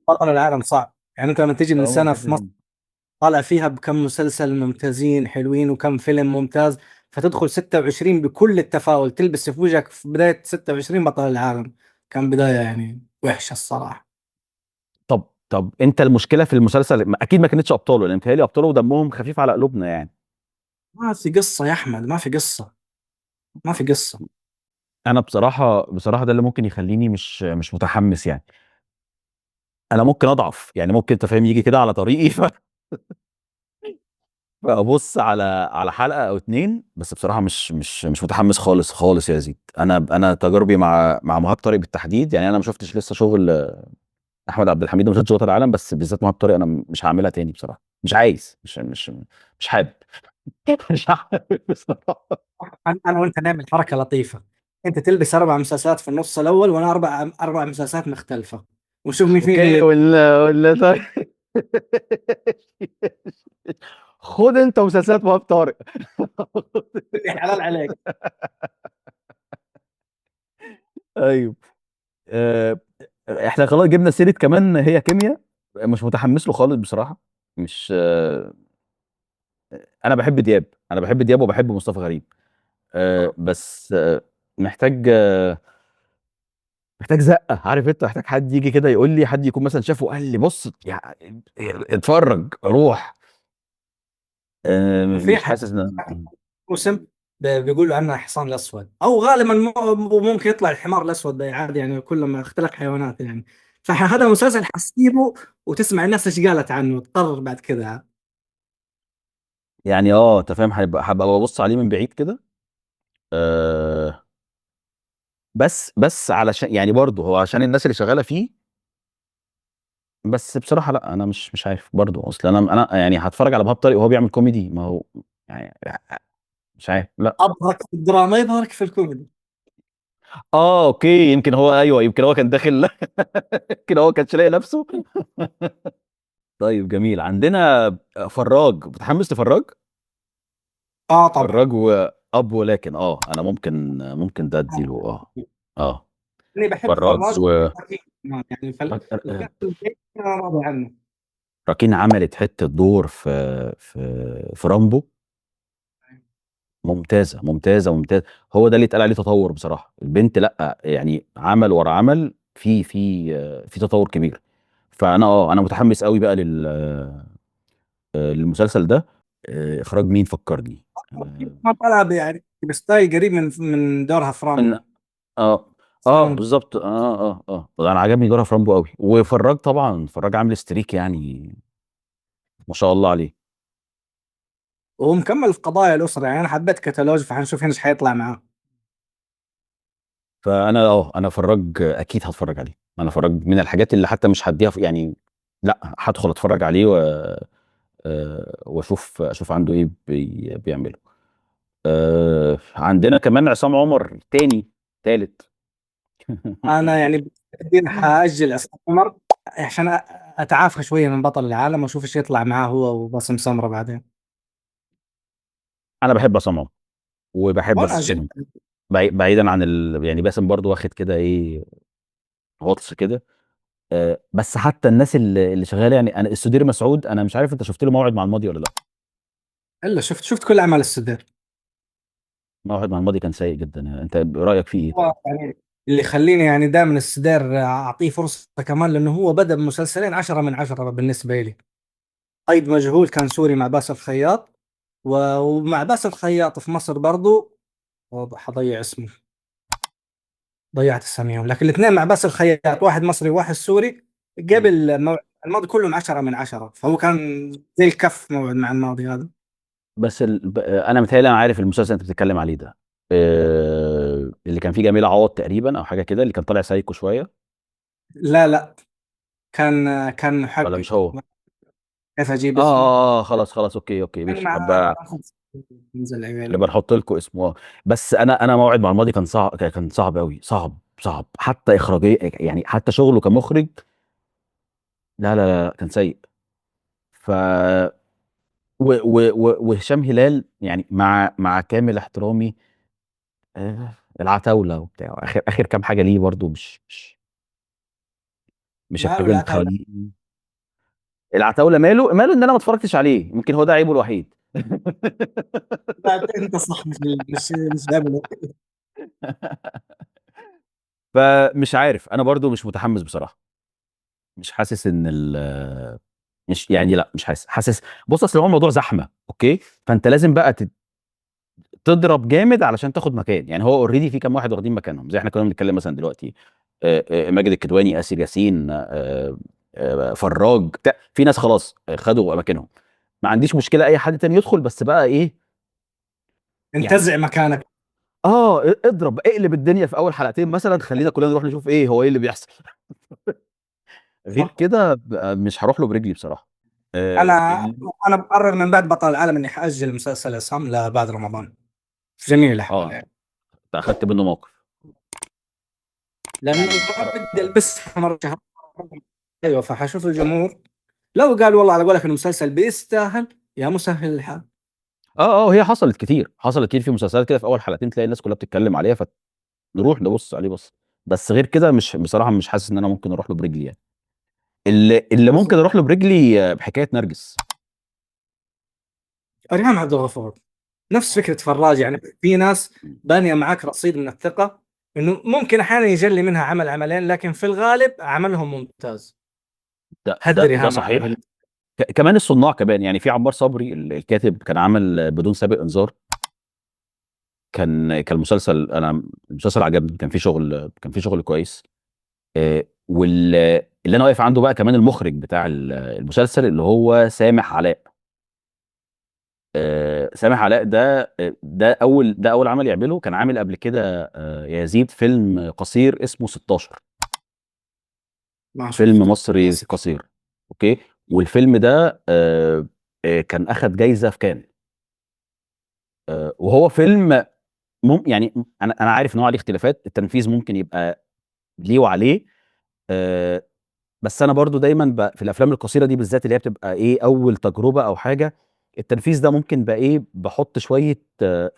بطل العالم صعب، يعني انت لما تيجي من سنة في مصر طالع فيها بكم مسلسل ممتازين حلوين وكم فيلم ممتاز، فتدخل 26 بكل التفاؤل، تلبس في وجهك في بداية 26 بطل العالم، كان بداية يعني وحشة الصراحة.
طب انت المشكلة في المسلسل اكيد ما كانتش ابطاله، لان متهيألي ابطاله ودمهم خفيف على قلوبنا يعني.
ما في قصة يا احمد، ما في قصة، ما في قصة.
انا بصراحة ده اللي ممكن يخليني مش متحمس، يعني انا ممكن اضعف، يعني ممكن انت فاهم يجي كده على طريقي فابص على حلقة او 2، بس بصراحة مش متحمس خالص خالص يا يزيد. انا تجاربي مع مهاب طارق بالتحديد، يعني انا ما شفتش لسه شغل احمد عبد الحميد وما شفتش بطل العالم، بس بالذات مهاب طارق انا مش هعملها تاني بصراحة، مش عايز، مش مش مش حابب. مش حابب بصراحة.
انا وانت نعمل حركة لطيفة، انت تلبس 4 مسلسلات في النص الاول وانا اربع مسلسلات مختلفة، ونشوف مين فينا.
ولا طيب. خد انت مسلسلات مهاب طارق.
حلال عليك.
ايوه. احنا خلاص جبنا سيره كمان هي كيمياء، مش متحمس له خالص بصراحة. مش انا بحب دياب، انا بحب دياب وبحب مصطفى غريب، بس محتاج زقه، عارف انت، محتاج حد يجي كده يقول لي، حد يكون مثلا شافه وقال لي بص يعني اتفرج روح. مش حاسس ان
موسم بيقولوا عنه حصان الاسود، او غالبا ممكن يطلع الحمار الاسود عادي، يعني كل ما اختلق حيوانات يعني. فهذا المسلسل حسيبه وتسمع الناس ايش قالت عنه وتقرر بعد كذا
يعني. انت فاهم، هبقى ببص عليه من بعيد كده. بس علشان يعني برضه هو عشان الناس اللي شغالة فيه، بس بصراحة لا انا مش عارف برضه، اصل انا يعني هتفرج على مهاب طارق وهو بيعمل كوميدي، ما هو يعني مش عارف. لا
ابهرك في الدراما يظهرك في الكوميدي.
okay، يمكن هو، ايوه يمكن هو كان داخل يمكن هو كانش لاقي نفسه. طيب جميل. عندنا فراج، متحمس لفراج؟
طبعا
فراج واب، ولكن انا ممكن ده اديله.
انا بحب فراج يعني انا راضي عنه.
راكين عملت حتة دور في في رامبو. ممتازة، ممتازة، ممتازة. هو ده اللي اتقال عليه تطور بصراحة. البنت لا، يعني عمل ورا عمل في تطور كبير. فانا انا متحمس قوي بقى للمسلسل ده. اخراج مين فكرني؟
ما طلع يعني ب style قريب من دورها في رامبو.
بالظبط. انا عجبني دورها في رامبو قوي. وفراج طبعا، فراج عامل streak يعني ما شاء الله عليه،
وهو مكمل في قضايا الاسرة. يعني انا حبيت كتالوج، فحنشوف هنا ايش حيطلع معاه.
فانا انا فراج اكيد هتفرج عليه. انا فراج من الحاجات اللي حتى مش هديها يعني لا، هدخل اتفرج عليه واشوف عنده ايه بيعمله. عندنا كمان عصام عمر تاني تالت.
انا يعني حاجل عصام عمر عشان اتعافى شوية من بطل العالم واشوف ايش يطلع معاه هو وباسم سمرة بعدين.
انا بحب عصام عمر وبحب باسم، بعيدا عن يعني باسم برضو واخد كده ايه غطس كده. بس حتى الناس اللي شغالة يعني، انا السدير مسعود، انا مش عارف انت شفت له موعد مع الماضي ولا لا؟
الا شفت كل اعمال السدير.
موعد مع الماضي كان سيء جدا، انت رايك فيه ايه؟
يعني اللي يخليني يعني دائما السدير اعطيه فرصة كمان، لانه هو بدا بمسلسلين 10 من 10 بالنسبة لي. قيد مجهول كان سوري مع باسل الخياط، ومع باسل الخياط في مصر برضو حضيع اسمه، ضيعت اساميهم، لكن الاثنين مع باسل الخياط، واحد مصري وواحد سوري، قبل موعد الماضي كلهم 10 من 10، فهو كان زي الكف موعد مع الماضي هذا.
بس انا متهيألي انا عارف المسلسل اللي انت بتتكلم عليه ده، اللي كان فيه جميل عوض تقريبا او حاجة كده، اللي كان طالع سايكو شوية.
لا كان محقق
ولا مش هو؟
كيف اجيب اسمه؟
خلاص okay ماشي، نبقى نحط لكم اسمه. بس انا موعد مع الماضي كان صعب، كان صعب قوي، صعب حتى اخراجيا، يعني حتى شغله كمخرج لا لا لا كان سيء. ف وهشام هلال يعني مع كامل احترامي، العتاوله وبتاع اخر كام حاجة ليه برضو مش الحاجة اللي تخليه. العتاوله ماله ان انا ما اتفرجتش عليه، يمكن هو ده عيبه الوحيد.
انت صح، مش عيبه.
فمش عارف، انا برضو مش متحمس بصراحة، مش حاسس ان مش يعني لا مش حاسس. بص اصل هو الموضوع زحمة، okay، فانت لازم بقى تضرب جامد علشان تاخد مكان. يعني هو already في كام واحد واخدين مكانهم، زي احنا كنا بنتكلم مثلا دلوقتي، ماجد الكدواني، اسر ياسين، فراج، في ناس خلاص خدوا اماكنهم. ما عنديش مشكلة اي حد تاني يدخل، بس بقى ايه،
انتزع يعني مكانك.
اضرب، اقلب الدنيا في اول حلقتين مثلا، خلينا كلنا نروح نشوف ايه هو ايه اللي بيحصل. غير كده مش هروح له برجلي بصراحة.
انا بقرر من بعد بطل العالم اني حاجل مسلسل عصام لبعد رمضان في جميع الاحوال. يعني
انت اخذت منه موقف
لانه بدي البسها مرة شهر. ايوه، فحشوف الجمهور لو قال والله على قولك المسلسل بيستاهل يا مسهل الحال.
هي حصلت كتير، حصلت كتير في مسلسلات كده في اول حلقتين تلاقي الناس كلها بتتكلم عليها، فنروح نبص عليه بس غير كده مش بصراحة مش حاسس ان انا ممكن اروح له برجلي. يعني اللي ممكن اروح له برجلي بحكاية نرجس،
ريهام عبد الغفور، نفس فكرة فراج. يعني في ناس بانيه معاك رصيد من الثقة انه ممكن احيانا يجلي منها عمل عملين، لكن في الغالب عملهم ممتاز.
ده صحيح. كمان الصناع كمان، يعني في عمار صبري الكاتب كان عمل بدون سابق انذار، كان مسلسل، انا المسلسل عجبني، كان في شغل كويس. واللي انا واقف عنده بقى كمان المخرج بتاع المسلسل اللي هو سامح علاء. سامح علاء ده اول عمل يعمله. كان عامل قبل كده يا يزيد فيلم قصير اسمه 16، فيلم مصري قصير، okay. والفيلم ده كان اخذ جايزة في كان، وهو فيلم يعني انا عارف ان هو عليه اختلافات، التنفيذ ممكن يبقى ليه وعليه، بس انا برضو دايما في الافلام القصيرة دي بالذات اللي هي بتبقى ايه اول تجربه او حاجة، التنفيذ ده ممكن بقى ايه بحط شوية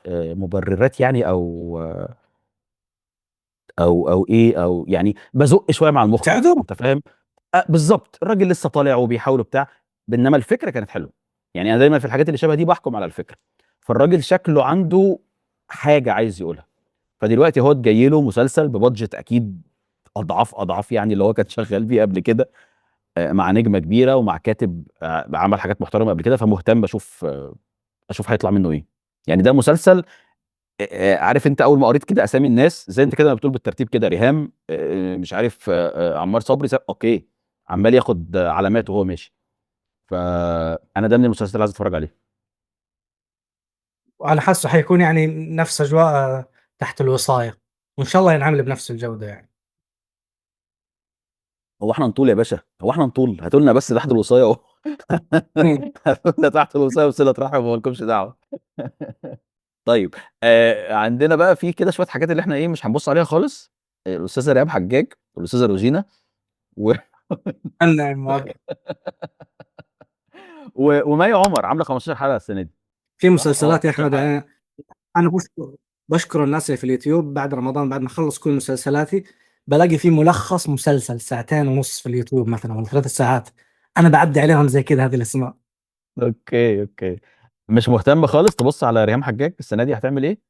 مبررات يعني، او او او ايه او يعني بزق شوية مع المخرج، انت فاهم؟ بالظبط، الراجل لسه طالع وبيحاول وبتاع، انما الفكرة كانت حلوة. يعني انا دايما في الحاجات اللي شبه دي بحكم على الفكرة. فالراجل شكله عنده حاجة عايز يقولها. فدلوقتي هو جاي له مسلسل ب budget اكيد اضعاف اضعاف يعني اللي هو كان شغال بيه قبل كده، مع نجمه كبيرة ومع كاتب عمل حاجات محترمه قبل كده، فمهتم اشوف هيطلع منه ايه. يعني ده مسلسل، عارف انت اول ما قريت كده اسامي الناس زي انت كده ما بتقول بالترتيب كده، ريهام، مش عارف، عمار صبري، okay، عمال ياخد علامات وهو ماشي. فانا ده من المسلسلات اللي عايز اتفرج عليه.
وانا حاسه حيكون يعني نفس اجواء تحت الوصايه، وان شاء الله ينعمل بنفس الجودة يعني.
هو احنا نطول يا باشا؟ هو احنا نطول؟ هاتوا لنا بس تحت الوصايه اهو. هاتوا لنا تحت الوصايه وصله رحم وما لكمش دعوه. طيب، عندنا بقى في كده شوية حاجات اللي احنا ايه مش هنبص عليها خالص. الاستاذة ريهام حجاج والاستاذه روجينا و ومي عمر عامله 15 حلقة السنة دي.
في مسلسلات يا احمد. انا بشكر الناس اللي في اليوتيوب بعد رمضان، بعد ما اخلص كل مسلسلاتي بلاقي في ملخص مسلسل 2.5 ساعة في اليوتيوب مثلا، ولا 3 ساعات، انا بعدي عليهم زي كذا هذه الاسماء.
okay، مش مهتم خالص تبص على ريهام حجاج السنة دي هتعمل ايه؟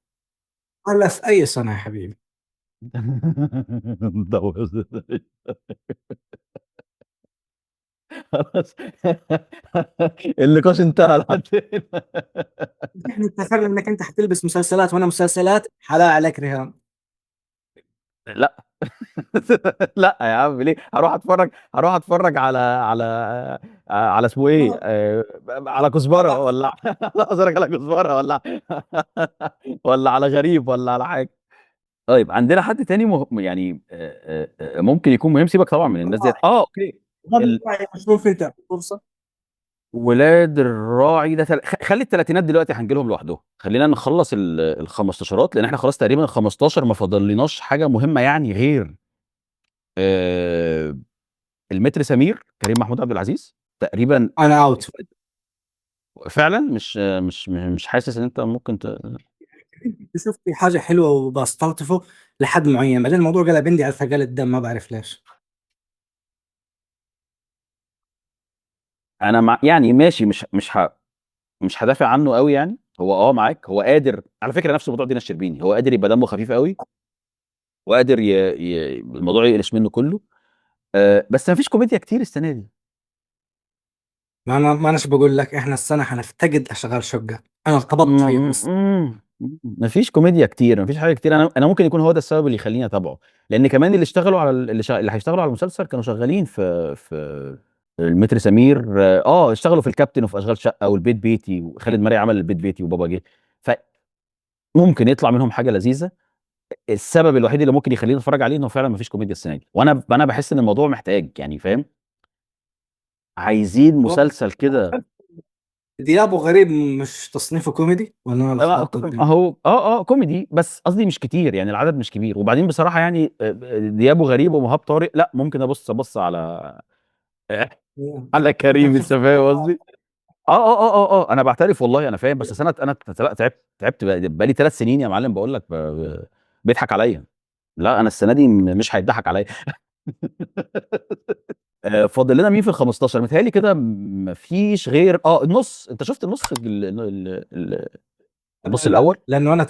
ولا في اي سنة يا حبيبي.
خلاص النقاش انتهى لحد هنا.
احنا اتفقنا انك انت حتلبس مسلسلات وانا مسلسلات، حلال عليك ريهام.
لا. لا يا عم، ليه؟ هروح اتفرج على على على اسمه ايه؟ على كزبره، ولا اتفرج على كزبره، ولا على غريب، ولا على حاجة. طيب عندنا حد تاني يعني ممكن يكون مهم؟ سيبك طبعا من الناس ديت. okay.
فرصة
ولاد الراعي ده خلي الثلاثينات دلوقتي هنجي لهم لوحدهم. خلينا نخلص ال15، لان احنا خلاص تقريبا ال15 ما فاضلناش حاجة مهمة يعني غير المتر سمير كريم محمود عبد العزيز تقريبا.
انا out
فعلا. مش حاسس ان انت ممكن
شفت في حاجة حلوة وبستلطفه لحد معين، بعدين الموضوع قلب عندي على ثقال الدم، ما بعرف ليش.
انا مع يعني ماشي، مش هدافع عنه قوي يعني. هو معاك، هو قادر على فكرة نفس موضوع دينا الشربيني، هو قادر يبقى دمه خفيف قوي وقادر الموضوع يقلش منه كله. بس ما فيش كوميديا كتير السنة دي.
ما اناش بقول لك احنا السنة حنفتقد اشغال شقه، انا ارتبطت فيه بس.
ما فيش كوميديا كتير، ما فيش حاجة كتير. انا ممكن يكون هو ده السبب اللي يخليني اتابعه، لان كمان اللي اشتغلوا على اللي هيشتغلوا على المسلسل كانوا شغالين في المتر سمير، اشتغلوا في الكابتن وفي اشغال شقه والبيت بيتي، وخالد مرعي عمل البيت بيتي وبابا جه، فممكن يطلع منهم حاجة لذيذة. السبب الوحيد اللي ممكن يخليني اتفرج عليه انه فعلا ما فيش كوميديا السنة دي، وانا بحس ان الموضوع محتاج يعني، فاهم؟ عايزين مسلسل كده.
ديابو غريب مش تصنيفه كوميدي ولا انا لخبطت؟
هو كوميدي، بس قصدي مش كتير يعني، العدد مش كبير. وبعدين بصراحة يعني ديابو غريب ومهاب طارق، لا ممكن ابص على على كريم، انت فاهم قصدي؟ انا بعترف والله، انا فاهم، بس انا تعبت بقالي 3 سنين يا معلم، بقول لك بيضحك عليا. لا انا السنة دي مش هيضحك عليا. فاضل لنا مين في ال15؟ متهيألي كده مفيش غير النص. انت شفت النص النص الاول؟
لانه انا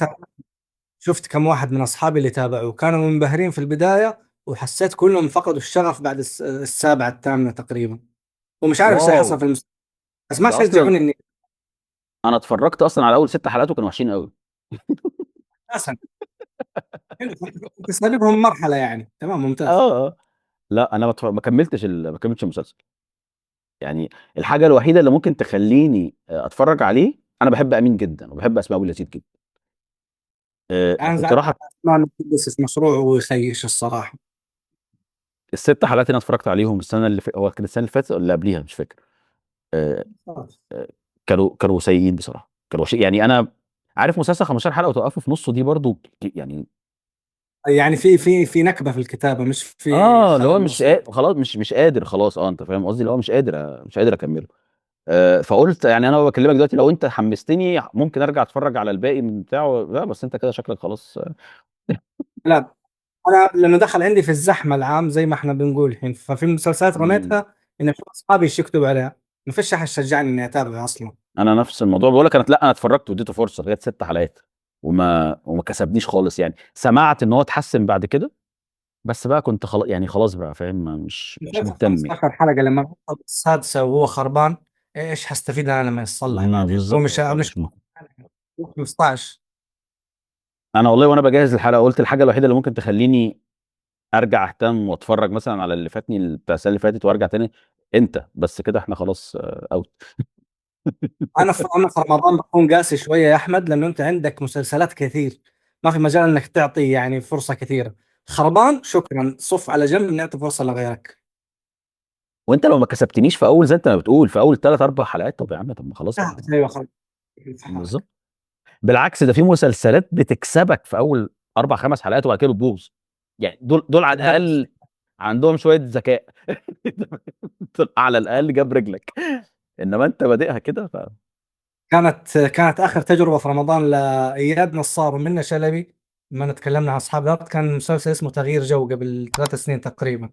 شفت كم واحد من اصحابي اللي تابعوا كانوا منبهرين في البداية، وحسيت كلهم فقدوا الشغف بعد السابعة الثامنة تقريبا، ومش عارف ايش حصل في المسلسل، بس ما شجعوني اني
انا اتفرجت اصلا على اول 6 حلقات وكانوا وحشين قوي.
اساسا تسببهم مرحلة يعني. تمام، ممتاز.
لا انا ما كملتش المسلسل. يعني الحاجة الوحيدة اللي ممكن تخليني اتفرج عليه، انا بحب امين جدا وبحب اسماء ابو اليزيد جدا.
انا زعلت ما في مشروع ويخيش الصراحة.
ال6 حلقات اللي انا اتفرجت عليهم السنة اللي هو كان السنة اللي فاتت ولا قبليها مش فاكر، كانوا سيئين بصراحة، كانوا يعني انا عارف مسلسل 15 حلقة وتوقفوا في نصه دي برضو
يعني في نكبه في الكتابة، مش في
اللي هو مش خلاص مش قادر خلاص. انت فاهم قصدي، اللي هو مش قادر اكمله. فقلت يعني انا بكلمك دلوقتي لو انت حمستني ممكن ارجع اتفرج على الباقي من بتاعه. لا بس انت كده شكلك خلاص.
لا انا لانه دخل عندي في الزحمة العام زي ما احنا بنقول الحين، ففي مسلسلات رميتها ان في اصحابي يكتبوا عليها، ما فيش احد شجعني اني اتابع اصلا.
انا نفس الموضوع بقول لك، انا لا انا اتفرجت واديته فرصة لغاية 6 حلقات وما كسبنيش خالص يعني. سمعت ان هو اتحسن بعد كده، بس بقى كنت خلاص يعني، خلاص بقى فاهم، مش مهتم يعني.
15 حلقة لما وصل السادسة وهو خربان، ايش هستفيد انا لما يتصلح؟
بالظبط،
هو مش 15.
انا والله وانا بجهز الحلقة قلت الحاجة الوحيدة اللي ممكن تخليني ارجع اهتم واتفرج مثلا على اللي فاتني بتاع السنة اللي فاتت وارجع تاني انت بس كده، احنا خلاص out.
انا في رمضان بكون قاسي شوية يا احمد، لانه انت عندك مسلسلات كثير، ما في مجال انك تعطي يعني فرصة كثيرة. خربان شكرا، صف على جنب، نعطي فرصة لغيرك.
وانت لو ما كسبتنيش في اول، زي انت ما بتقول، في اول 3-4 حلقات، طب يا عم طب ما خلاص.
ايوه خلاص
بالظبط. بالعكس ده في مسلسلات بتكسبك في اول 4-5 حلقات وبعد كده بتبوظ يعني. دول على الاقل عندهم شوية ذكاء. على الاقل جاب رجلك، انما انت بادئها كده.
كانت اخر تجربه في رمضان لاياد نصار ومنى شلبي، ما تكلمنا عن اصحاب الارض، كان مسلسل اسمه تغيير جو قبل 3 سنين تقريبا.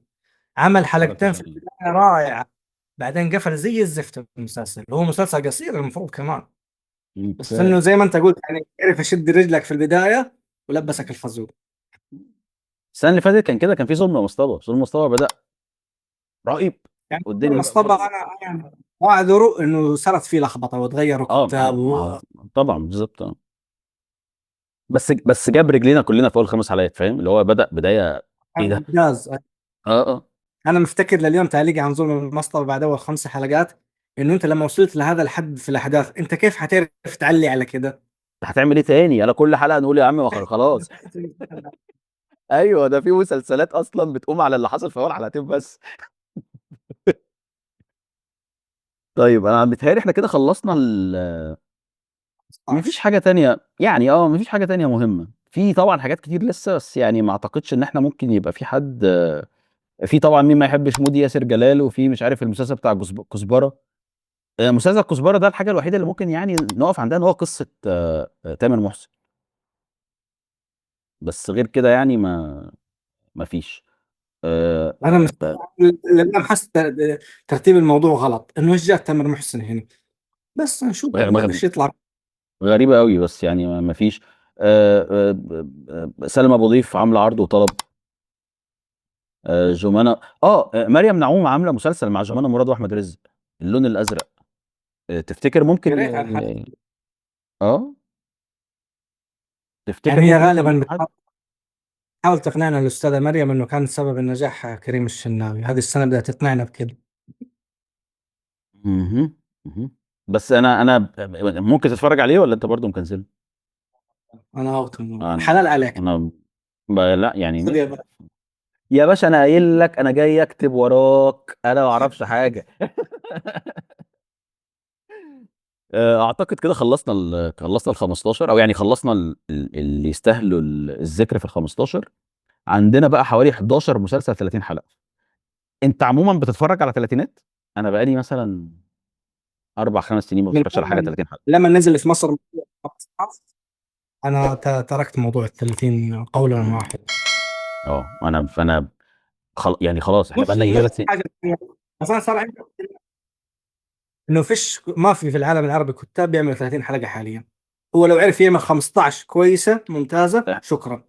عمل حلقتين في البداية رائعة، بعدين قفل زي الزفت المسلسل. هو مسلسل قصير المفروض كمان، بس انه زي ما انت قلت يعني عرف يشد رجلك في البداية ولبسك الخازوق.
السنة اللي فاتت كان كده، كان في ظلم مصطبه، ظلم مصطبه بدا رهيب
يعني.
والدنيا
مصطبه انا واعذره انه صارت فيه لخبطة وتغيروا كتاب
طبعا بالظبط. بس جاب رجلينا كلنا في اول 5 حلقات، فاهم؟ اللي هو بدا بداية ايه ده؟
ممتاز. انا مفتكر لليوم تعليقي عن ظلم المصطبه بعد اول 5 حلقات، انه انت لما وصلت لهذا الحد في الاحداث انت كيف حتعرف تعلي على كده؟
هتعمل ايه تاني؟ انا كل حلقة نقول يا عم خلاص. ايوه ده في مسلسلات اصلا بتقوم على اللي حصل في اول حلقتين بس. طيب انا بيتهيألي احنا كده خلصنا مفيش حاجة تانية يعني. مفيش حاجة تانية مهمة. في طبعا حاجات كتير لسه، بس يعني ما اعتقدش ان احنا ممكن يبقى في حد. في طبعا مين ما يحبش مودي ياسر جلال، وفي مش عارف المسلسل بتاع كزبره. مسلسل كزبره ده الحاجة الوحيدة اللي ممكن يعني نقف عندها، ان هو قصة تامر محسن، بس غير كده يعني ما فيش.
انا لما حاسس ترتيب الموضوع غلط، انه ايش جاب تامر محسن هنا؟ بس نشوف ايش يطلع.
غريبة قوي، بس يعني ما فيش. سلمى ابو ضيف عامله عرض وطلب. جمانة مريم نعوم عامله مسلسل مع جمانة مراد واحمد رزق، اللون الازرق. تفتكر ممكن تفتكر
يعني هي غالبا حاول تقنعنا الاستاذة مريم انه كان سبب النجاح كريم الشناوي، هذه السنة بدات تقنعنا بكده.
بس انا ممكن تتفرج عليه ولا انت برضو مكنسله؟
انا out، حلال عليك.
انا لا يعني يا باشا انا قايل لك انا جاي اكتب وراك، انا ما اعرفش حاجة. اعتقد كده خلصنا خلصنا ال 15، او يعني خلصنا اللي يستاهلوا الذكر في ال 15. عندنا بقى حوالي 11 مسلسل 30 حلقة. انت عموما بتتفرج على ثلاثينات؟ انا بقالي مثلا 4-5 سنين ما بتفرجش على حاجة 30 حلقة.
لما نزل في مصر انا تركت موضوع ال 30 قولا واحدا.
انا يعني خلاص احنا بقى لنا 3 سنين.
بس انا صار عندي انه فيش، ما في العالم العربي كتاب بيعمل 30 حلقة حاليا. هو لو عرف يعمل 15 كويسة ممتازة شكرا.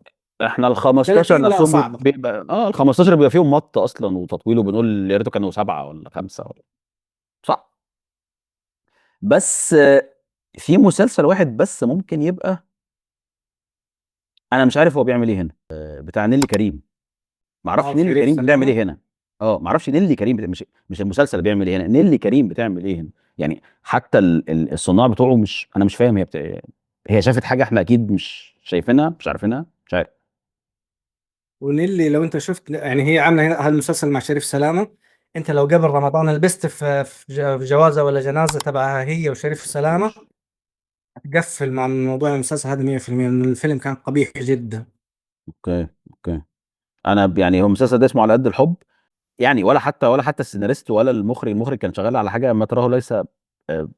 احنا ال 15 نفسهم بيبقى ال 15 بيبقى فيهم مط اصلا وتطويل، وبنقول يا ريته كانوا 7 ولا 5 ولا صح. بس في مسلسل واحد بس ممكن يبقى انا مش عارف هو بيعمل ايه هنا، بتاع نيلي كريم. ما اعرفش نيلي كريم بتعمل ايه هنا. ما اعرفش نيلي كريم مش المسلسل بيعمل ايه هنا، نيلي كريم بتعمل ايه هنا. يعني حتى الصناع بتوعه مش، انا مش فاهم هي شافت حاجة احنا اكيد مش شايفينها، مش عارفينها، مش عارف.
ونيلي لو انت شفت يعني هي عامله هذا المسلسل مع شريف سلامه، انت لو قبل رمضان لبست في جوازه ولا جنازه تبعها هي وشريف سلامه، تقفل مع موضوع المسلسل هذا 100%، لانه الفيلم كان قبيح جدا.
okay انا يعني هو المسلسل ده اسمه على قد الحب يعني، ولا حتى السيناريست ولا المخرج. المخرج كان شغال على حاجة ما تراه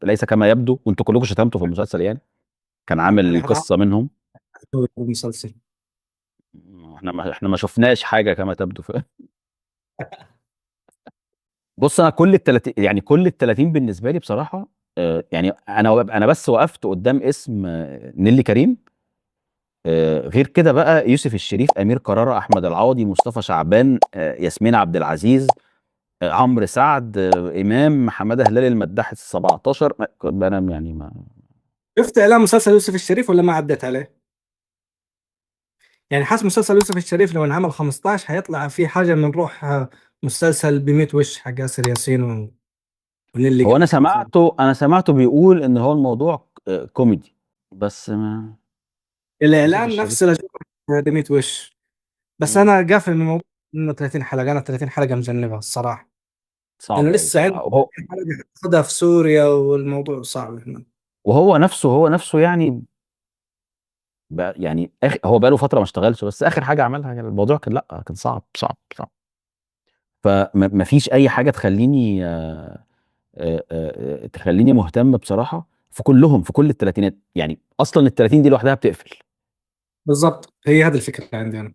ليس كما يبدو، وانتوا كلكم شتمتوا في المسلسل يعني. كان عامل قصة منهم
المسلسل،
احنا ما شفناش حاجة كما تبدو. بص انا كل ال 30 يعني كل ال 30 بالنسبة لي بصراحة يعني أنا بس وقفت قدام اسم نيلي كريم. غير كده بقى يوسف الشريف، أمير كرارة، أحمد العوضي، مصطفى شعبان، ياسمين عبد العزيز، عمرو سعد، إمام، حمادة هلال، المداح ال17. أنا يعني ما
شفت إعلان مسلسل يوسف الشريف ولا ما عدت عليه؟ يعني حاسس مسلسل يوسف الشريف لو انعمل 15 حيطلع في حاجة من روح مسلسل بميت وش حق آسر ياسين ونيلي.
هو أنا سمعته بيقول إن هو الموضوع كوميدي، بس ما
الإعلان نفسه بميت وش. بس أنا قافل من الموضوع إنه 30 حلقة، أنا 30 حلقة مجنبها الصراحة.
صعب
لأنه لسه عندي حلقة خدها في سوريا والموضوع صعب هنا.
وهو نفسه يعني يعني هو بقاله فترة ما اشتغلش، بس آخر حاجة عملها الموضوع كان لأ، كان صعب صعب صعب. فما فيش أي حاجة تخليني تخليني مهتم بصراحة في كلهم، في كل الثلاثينات. يعني أصلا ال30 دي لوحدها بتقفل.
بالضبط، هي هذه الفكرة عندي أنا.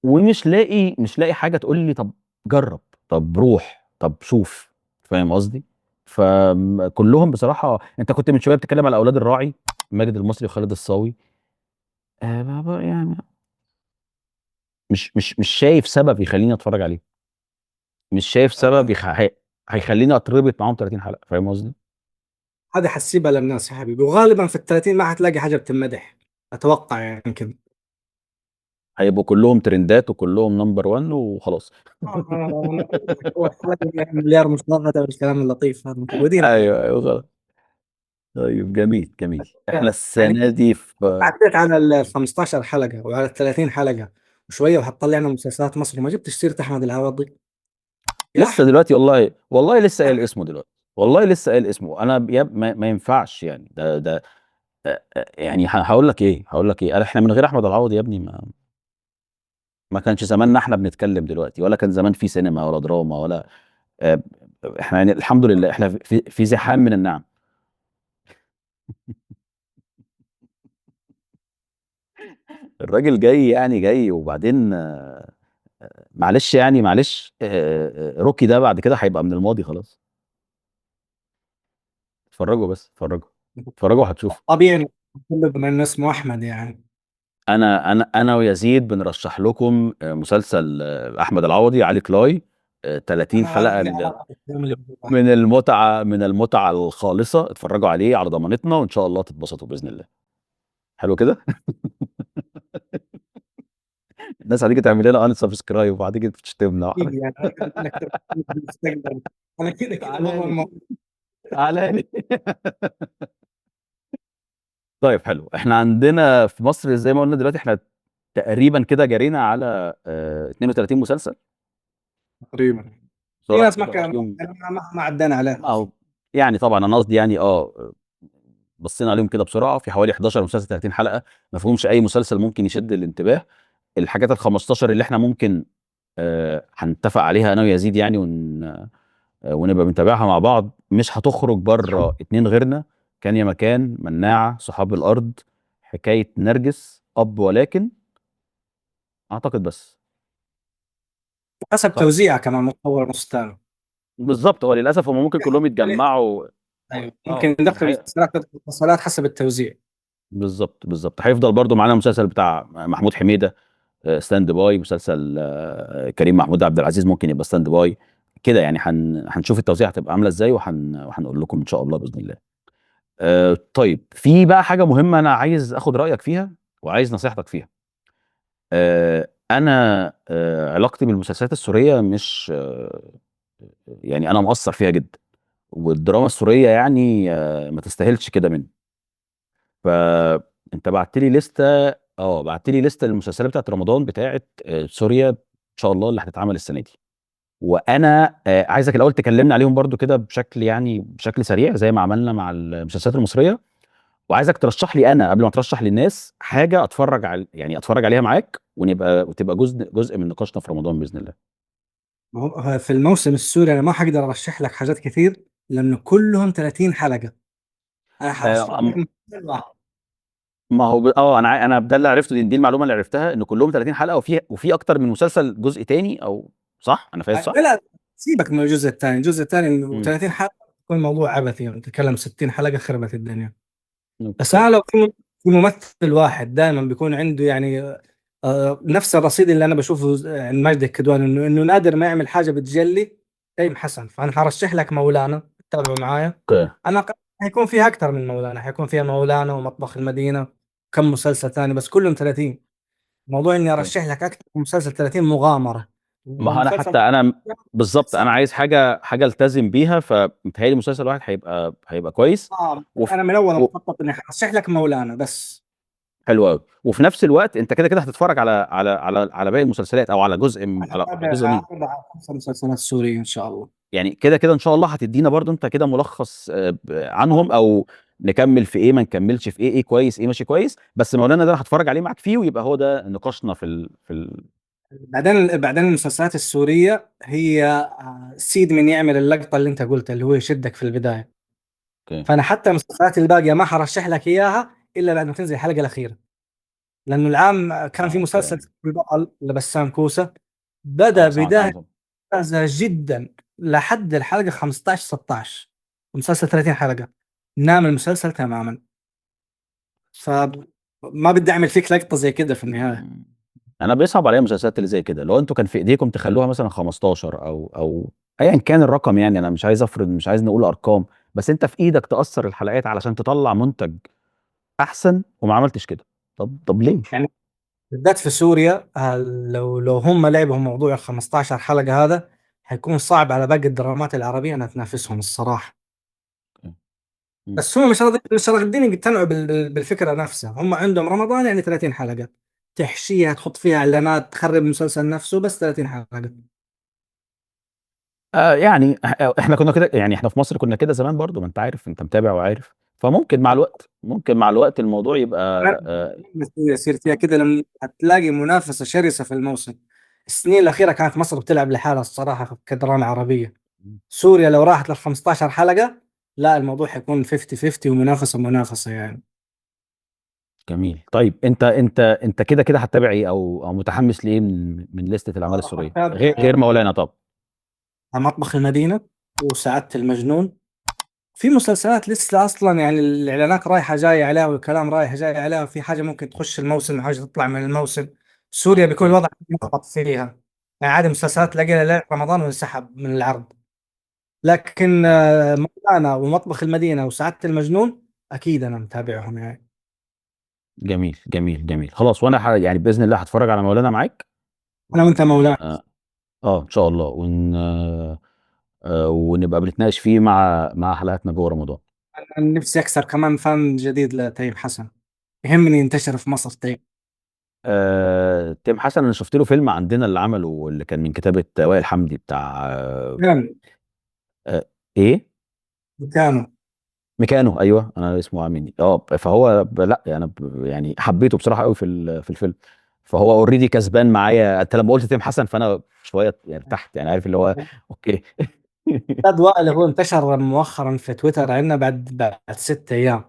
ومش لاقي، مش لاقي حاجة تقول لي طب جرب، طب روح، طب شوف، فاهم قصدي؟ فكلهم بصراحة. أنت كنت من شوية بتتكلم على أولاد الراعي، ماجد المصري وخالد الصاوي. يعني مش شايف سبب يخليني اتفرج عليه، مش شايف سبب هيخليني اتربط معاهم 30 حلقة، فاهم قصدي؟
هذه حسيبها للناس يا حبيبي، وغالبا في ال30 ما حتلاقي حاجة بتمدح، اتوقع يعني كده.
هيبقوا كلهم ترندات وكلهم number 1 وخلاص.
مليار مشاهده والكلام اللطيف هذا متعودين.
ايوه خلاص. طيب جميل جميل. احنا السنة دي في
عديت على ال 15 حلقة وعلى ال 30 حلقة وشوية، وحتطلعنا مسلسلات مصر وما جبتش سيره احمد العوضي
لسه دلوقتي. والله لسه قايل اسمه دلوقتي، والله لسه قايل اسمه. انا ما ينفعش يعني ده يعني هقول لك ايه، احنا من غير احمد العوضي يا ابني ما كانش زماننا احنا بنتكلم دلوقتي، ولا كان زمان في سينما ولا دراما ولا احنا يعني الحمد لله احنا في زحام من النعم. الراجل جاي يعني جاي. وبعدين معلش يعني معلش، روكي ده بعد كده هيبقى من الماضي خلاص. اتفرجوا بس، اتفرجوا وهتشوفوا.
طبيعي بما انه اسمه احمد يعني.
انا ويزيد بنرشح لكم مسلسل احمد العوضي علي كلاي، 30 حلقة من المتعة، من المتعة الخالصة. اتفرجوا عليه على ضمانتنا وان شاء الله تتبسطوا باذن الله. حلو كده؟ الناس هتيجي تعمل لنا unsubscribe وهتيجي تشتمنا.
انا كده كده
تعالى لي. طيب حلو. احنا عندنا في مصر زي ما قلنا دلوقتي احنا تقريبا كده جرينا على 32 مسلسل
تقريبا. في ناس ما عدينا عليها
يعني، طبعا انا قصدي يعني بصينا عليهم كده بسرعة. في حوالي 11 مسلسل 30 حلقة، ما فيهمش اي مسلسل ممكن يشد الانتباه. الحاجات ال 15 اللي احنا ممكن هنتفق عليها انا ويزيد يعني ونبقى بنتابعها مع بعض، مش هتخرج بره 2 غيرنا: كان يا مكان، مناعة، صحاب الارض، حكاية نرجس، اب ولكن، اعتقد بس.
حسب توزيعها كمان، مصور نص ثاني
بالظبط. هو للاسف هم ممكن كلهم يتجمعوا.
ايوه ممكن ندخل مسلسلات حسب التوزيع.
بالظبط بالظبط. هيفضل برضو معانا مسلسل بتاع محمود حميده stand by، مسلسل كريم محمود عبد العزيز ممكن يبقى stand by كده يعني. هنشوف التوزيع هتبقى عامله ازاي وهنقول لكم ان شاء الله باذن الله. طيب في بقى حاجة مهمة انا عايز اخد رايك فيها وعايز نصيحتك فيها. انا علاقتي بالمسلسلات السورية مش يعني انا مقصر فيها جدا، والدراما السورية يعني ما تستاهلش كده مني. فانت بعت لي لستة، بعت لي لستة للمسلسلات بتاعت رمضان بتاعت سوريا ان شاء الله اللي هتتعمل السنة دي. وانا عايزك الاول تكلمنا عليهم برضو كده بشكل يعني بشكل سريع زي ما عملنا مع المسلسلات المصرية، وعايزك ترشح لي انا قبل ما ترشح للناس حاجة اتفرج على يعني اتفرج عليها معاك، وتبقى جزء من نقاشنا في رمضان باذن الله.
في الموسم السوري انا ما حقدر ارشح لك حاجات كثير لانه كلهم 30 حلقة. انا حرشح لك
ما هو انا ده اللي عرفته، دي المعلومة اللي عرفتها ان كلهم 30 حلقة، وفي اكتر من مسلسل جزء ثاني، او صح؟ انا فاهم صح؟
لا سيبك من الجزء الثاني، الجزء الثاني 30 حلقة يكون الموضوع عبثي، يعني تتكلم 60 حلقة خربت الدنيا. بس
okay.
انا لو في ممثل واحد دائما بيكون عنده يعني نفس الرصيد اللي انا بشوفه عند ماجد الكدواني، انه نادر ما يعمل حاجة بتجلي تيم حسن، فانا حرشح لك مولانا، تابعوا معايا.
okay.
انا حيكون فيها اكثر من مولانا، حيكون فيها مولانا ومطبخ المدينة كم مسلسل ثاني، بس كلهم 30. موضوع اني ارشح لك اكثر من مسلسل 30 مغامرة.
ما هو انا
ومسلسل
حتى انا بالظبط انا عايز حاجة التزم بيها، فمتهيألي مسلسل واحد هيبقى كويس.
انا من اول مخطط اني ارشح لك مولانا بس.
حلو قوي. وفي نفس الوقت انت كده كده هتتفرج على على على على باقي المسلسلات او على جزء من على جزء منهم.
4 5 مسلسلات سورية ان شاء الله.
يعني كده كده ان شاء الله هتدينا برضو انت كده ملخص عنهم، او نكمل في ايه ما نكملش في ايه، ايه كويس ايه ماشي كويس. بس مولانا ده انا هتفرج عليه معاك فيه، ويبقى هو ده نقاشنا في
بعدين المسلسلات السورية هي سيد من يعمل اللقطة اللي انت قلتها اللي هو يشدك في البداية.
okay.
فانا حتى المسلسلات الباقية ما حرشح لك اياها الا بعد ما تنزل الحلقة الأخيرة، لانه العام كان في مسلسل البطل لبسام كوسة بدأ بداية ممتازة جدا لحد الحلقة 15 16، مسلسل 30 حلقة، نام المسلسل تماما. فما بدي اعمل فيك لقطة زي كده في النهاية.
انا بيصعب عليا المسلسلات اللي زي كده، لو انتوا كان في ايديكم تخلوها مثلا 15 او ايا كان الرقم، يعني انا مش عايز افرض، مش عايز نقول ارقام، بس انت في ايدك تاثر الحلقات علشان تطلع منتج احسن، وما عملتش كده. طب ليه؟
يعني بالذات في سوريا لو هم لعبوا موضوع ال 15 حلقة هذا حيكون صعب على باقي الدرامات العربية انها تنافسهم الصراحة. بس هم مش راضيين يقتنعوا بالفكرة نفسها. هم عندهم رمضان يعني 30 حلقة تحشيها، تحط فيها اعلانات، تخرب المسلسل نفسه، بس 30 حلقة.
يعني احنا كنا كده، يعني احنا في مصر كنا كده زمان برضو، ما انت عارف، انت متابع وعارف. فممكن مع الوقت، ممكن مع الوقت الموضوع يبقى
يصير فيها كده، لما هتلاقي منافسة شرسة في الموسم. السنين الأخيرة كانت مصر بتلعب لحالها الصراحة كدراما عربية. سوريا لو راحت لل 15 حلقة لا، الموضوع حيكون 50-50 ومنافسة منافسة يعني.
جميل. طيب انت كده كده هتتابع ايه او متحمس لايه من لستة الاعمال السورية غير مولانا؟ طب
مطبخ المدينة وسعادة المجنون. في مسلسلات لسه اصلا يعني الاعلانات رايحة جاية عليها والكلام رايح جاي عليها، في حاجة ممكن تخش الموسم وحاجه تطلع من الموسم. سوريا بيكون الوضع ملخبط فيها، يعني عادي مسلسلات تلاقيها ليلة رمضان وانسحب من العرض. لكن مولانا ومطبخ المدينة وسعادة المجنون اكيد انا متابعهم يعني.
جميل جميل جميل. خلاص، وانا يعني باذن الله هتفرج على مولانا معاك.
انا وانت مولانا.
ان شاء الله، ونبقى بنتناقش فيه مع حلقاتنا جوه رمضان.
انا نفسي اكسر كمان fan جديد لتيم حسن، يهمني ينتشر في مصر تيم.
تيم حسن انا شفت له فيلم عندنا اللي عمله، اللي كان من كتابة وائل حمدي بتاع ايه؟
مكانه.
مكانه، ايوه، انا اسمه عامل فهو لا انا يعني حبيته بصراحة قوي في الفيلم، فهو already كسبان معايا. انت لما قلت تيم حسن فانا شوية يعني ارتحت، يعني عارف اللي هو okay.
استاذ وائل هو انتشر مؤخرا في تويتر عندنا بعد 6 ايام.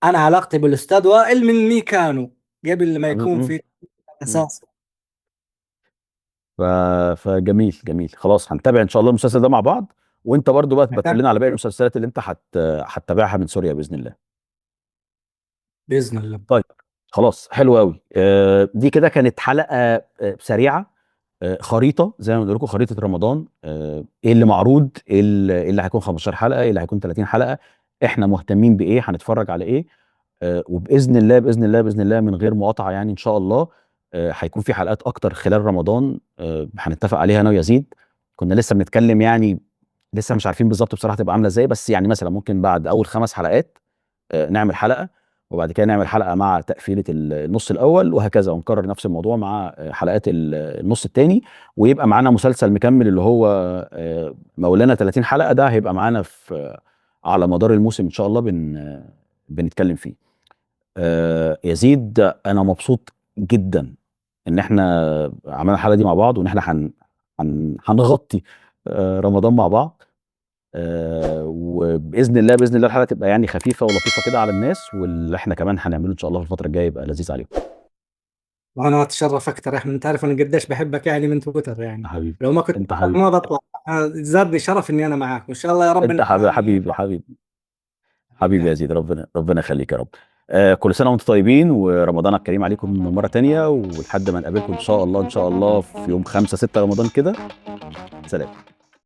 انا علاقتي بالاستاذ وائل من ميكانو قبل ما يكون في اساس.
فجميل جميل. خلاص هنتابع ان شاء الله المسلسل ده مع بعض، وانت برضو بقى تقول لنا على باقي المسلسلات اللي انت هتتابعها من سوريا باذن الله.
باذن الله.
طيب خلاص، حلو قوي. دي كده كانت حلقة سريعة، خريطة زي ما بنقول لكم، خريطة رمضان، ايه اللي معروض، ايه اللي هيكون 15 حلقة، ايه اللي هيكون 30 حلقة، احنا مهتمين بايه، هنتفرج على ايه، وباذن الله باذن الله باذن الله من غير مقاطعه يعني ان شاء الله هيكون في حلقات اكتر خلال رمضان، هنتفق عليها انا ويزيد. كنا لسه بنتكلم يعني، لسه مش عارفين بالظبط بصراحة تبقى عامله ازاي، بس يعني مثلا ممكن بعد اول 5 حلقات نعمل حلقة، وبعد كده نعمل حلقة مع تقفيله النص الاول، وهكذا، ونكرر نفس الموضوع مع حلقات النص الثاني، ويبقى معانا مسلسل مكمل اللي هو مولانا 30 حلقة، ده هيبقى معانا في على مدار الموسم ان شاء الله بنتكلم فيه. يزيد، انا مبسوط جدا ان احنا عملنا الحلقة دي مع بعض، وان احنا هنغطي رمضان مع بعض، وباذن الله باذن الله الحلقة تبقى يعني خفيفة ولطيفة كده على الناس، واللي احنا كمان هنعمله ان شاء الله في الفترة الجاية يبقى لذيذ عليهم.
وانا اتشرف اكثر يا احمد، انت عارف انا قديش بحبك يعني من تويتر يعني
حبيبي
لو ما كنت
انت حبيبي
ما بطلع. زادني شرف اني انا معاك، وان شاء الله يا رب.
انت حبيبي حبيبي حبيبي حبيبي يا زيد، ربنا يخليك يا رب. كل سنة وانتم طيبين، ورمضان الكريم عليكم مرة تانية، ولحد ما نقابلكم ان شاء الله ان شاء الله في يوم 5 6 رمضان كده. سلام.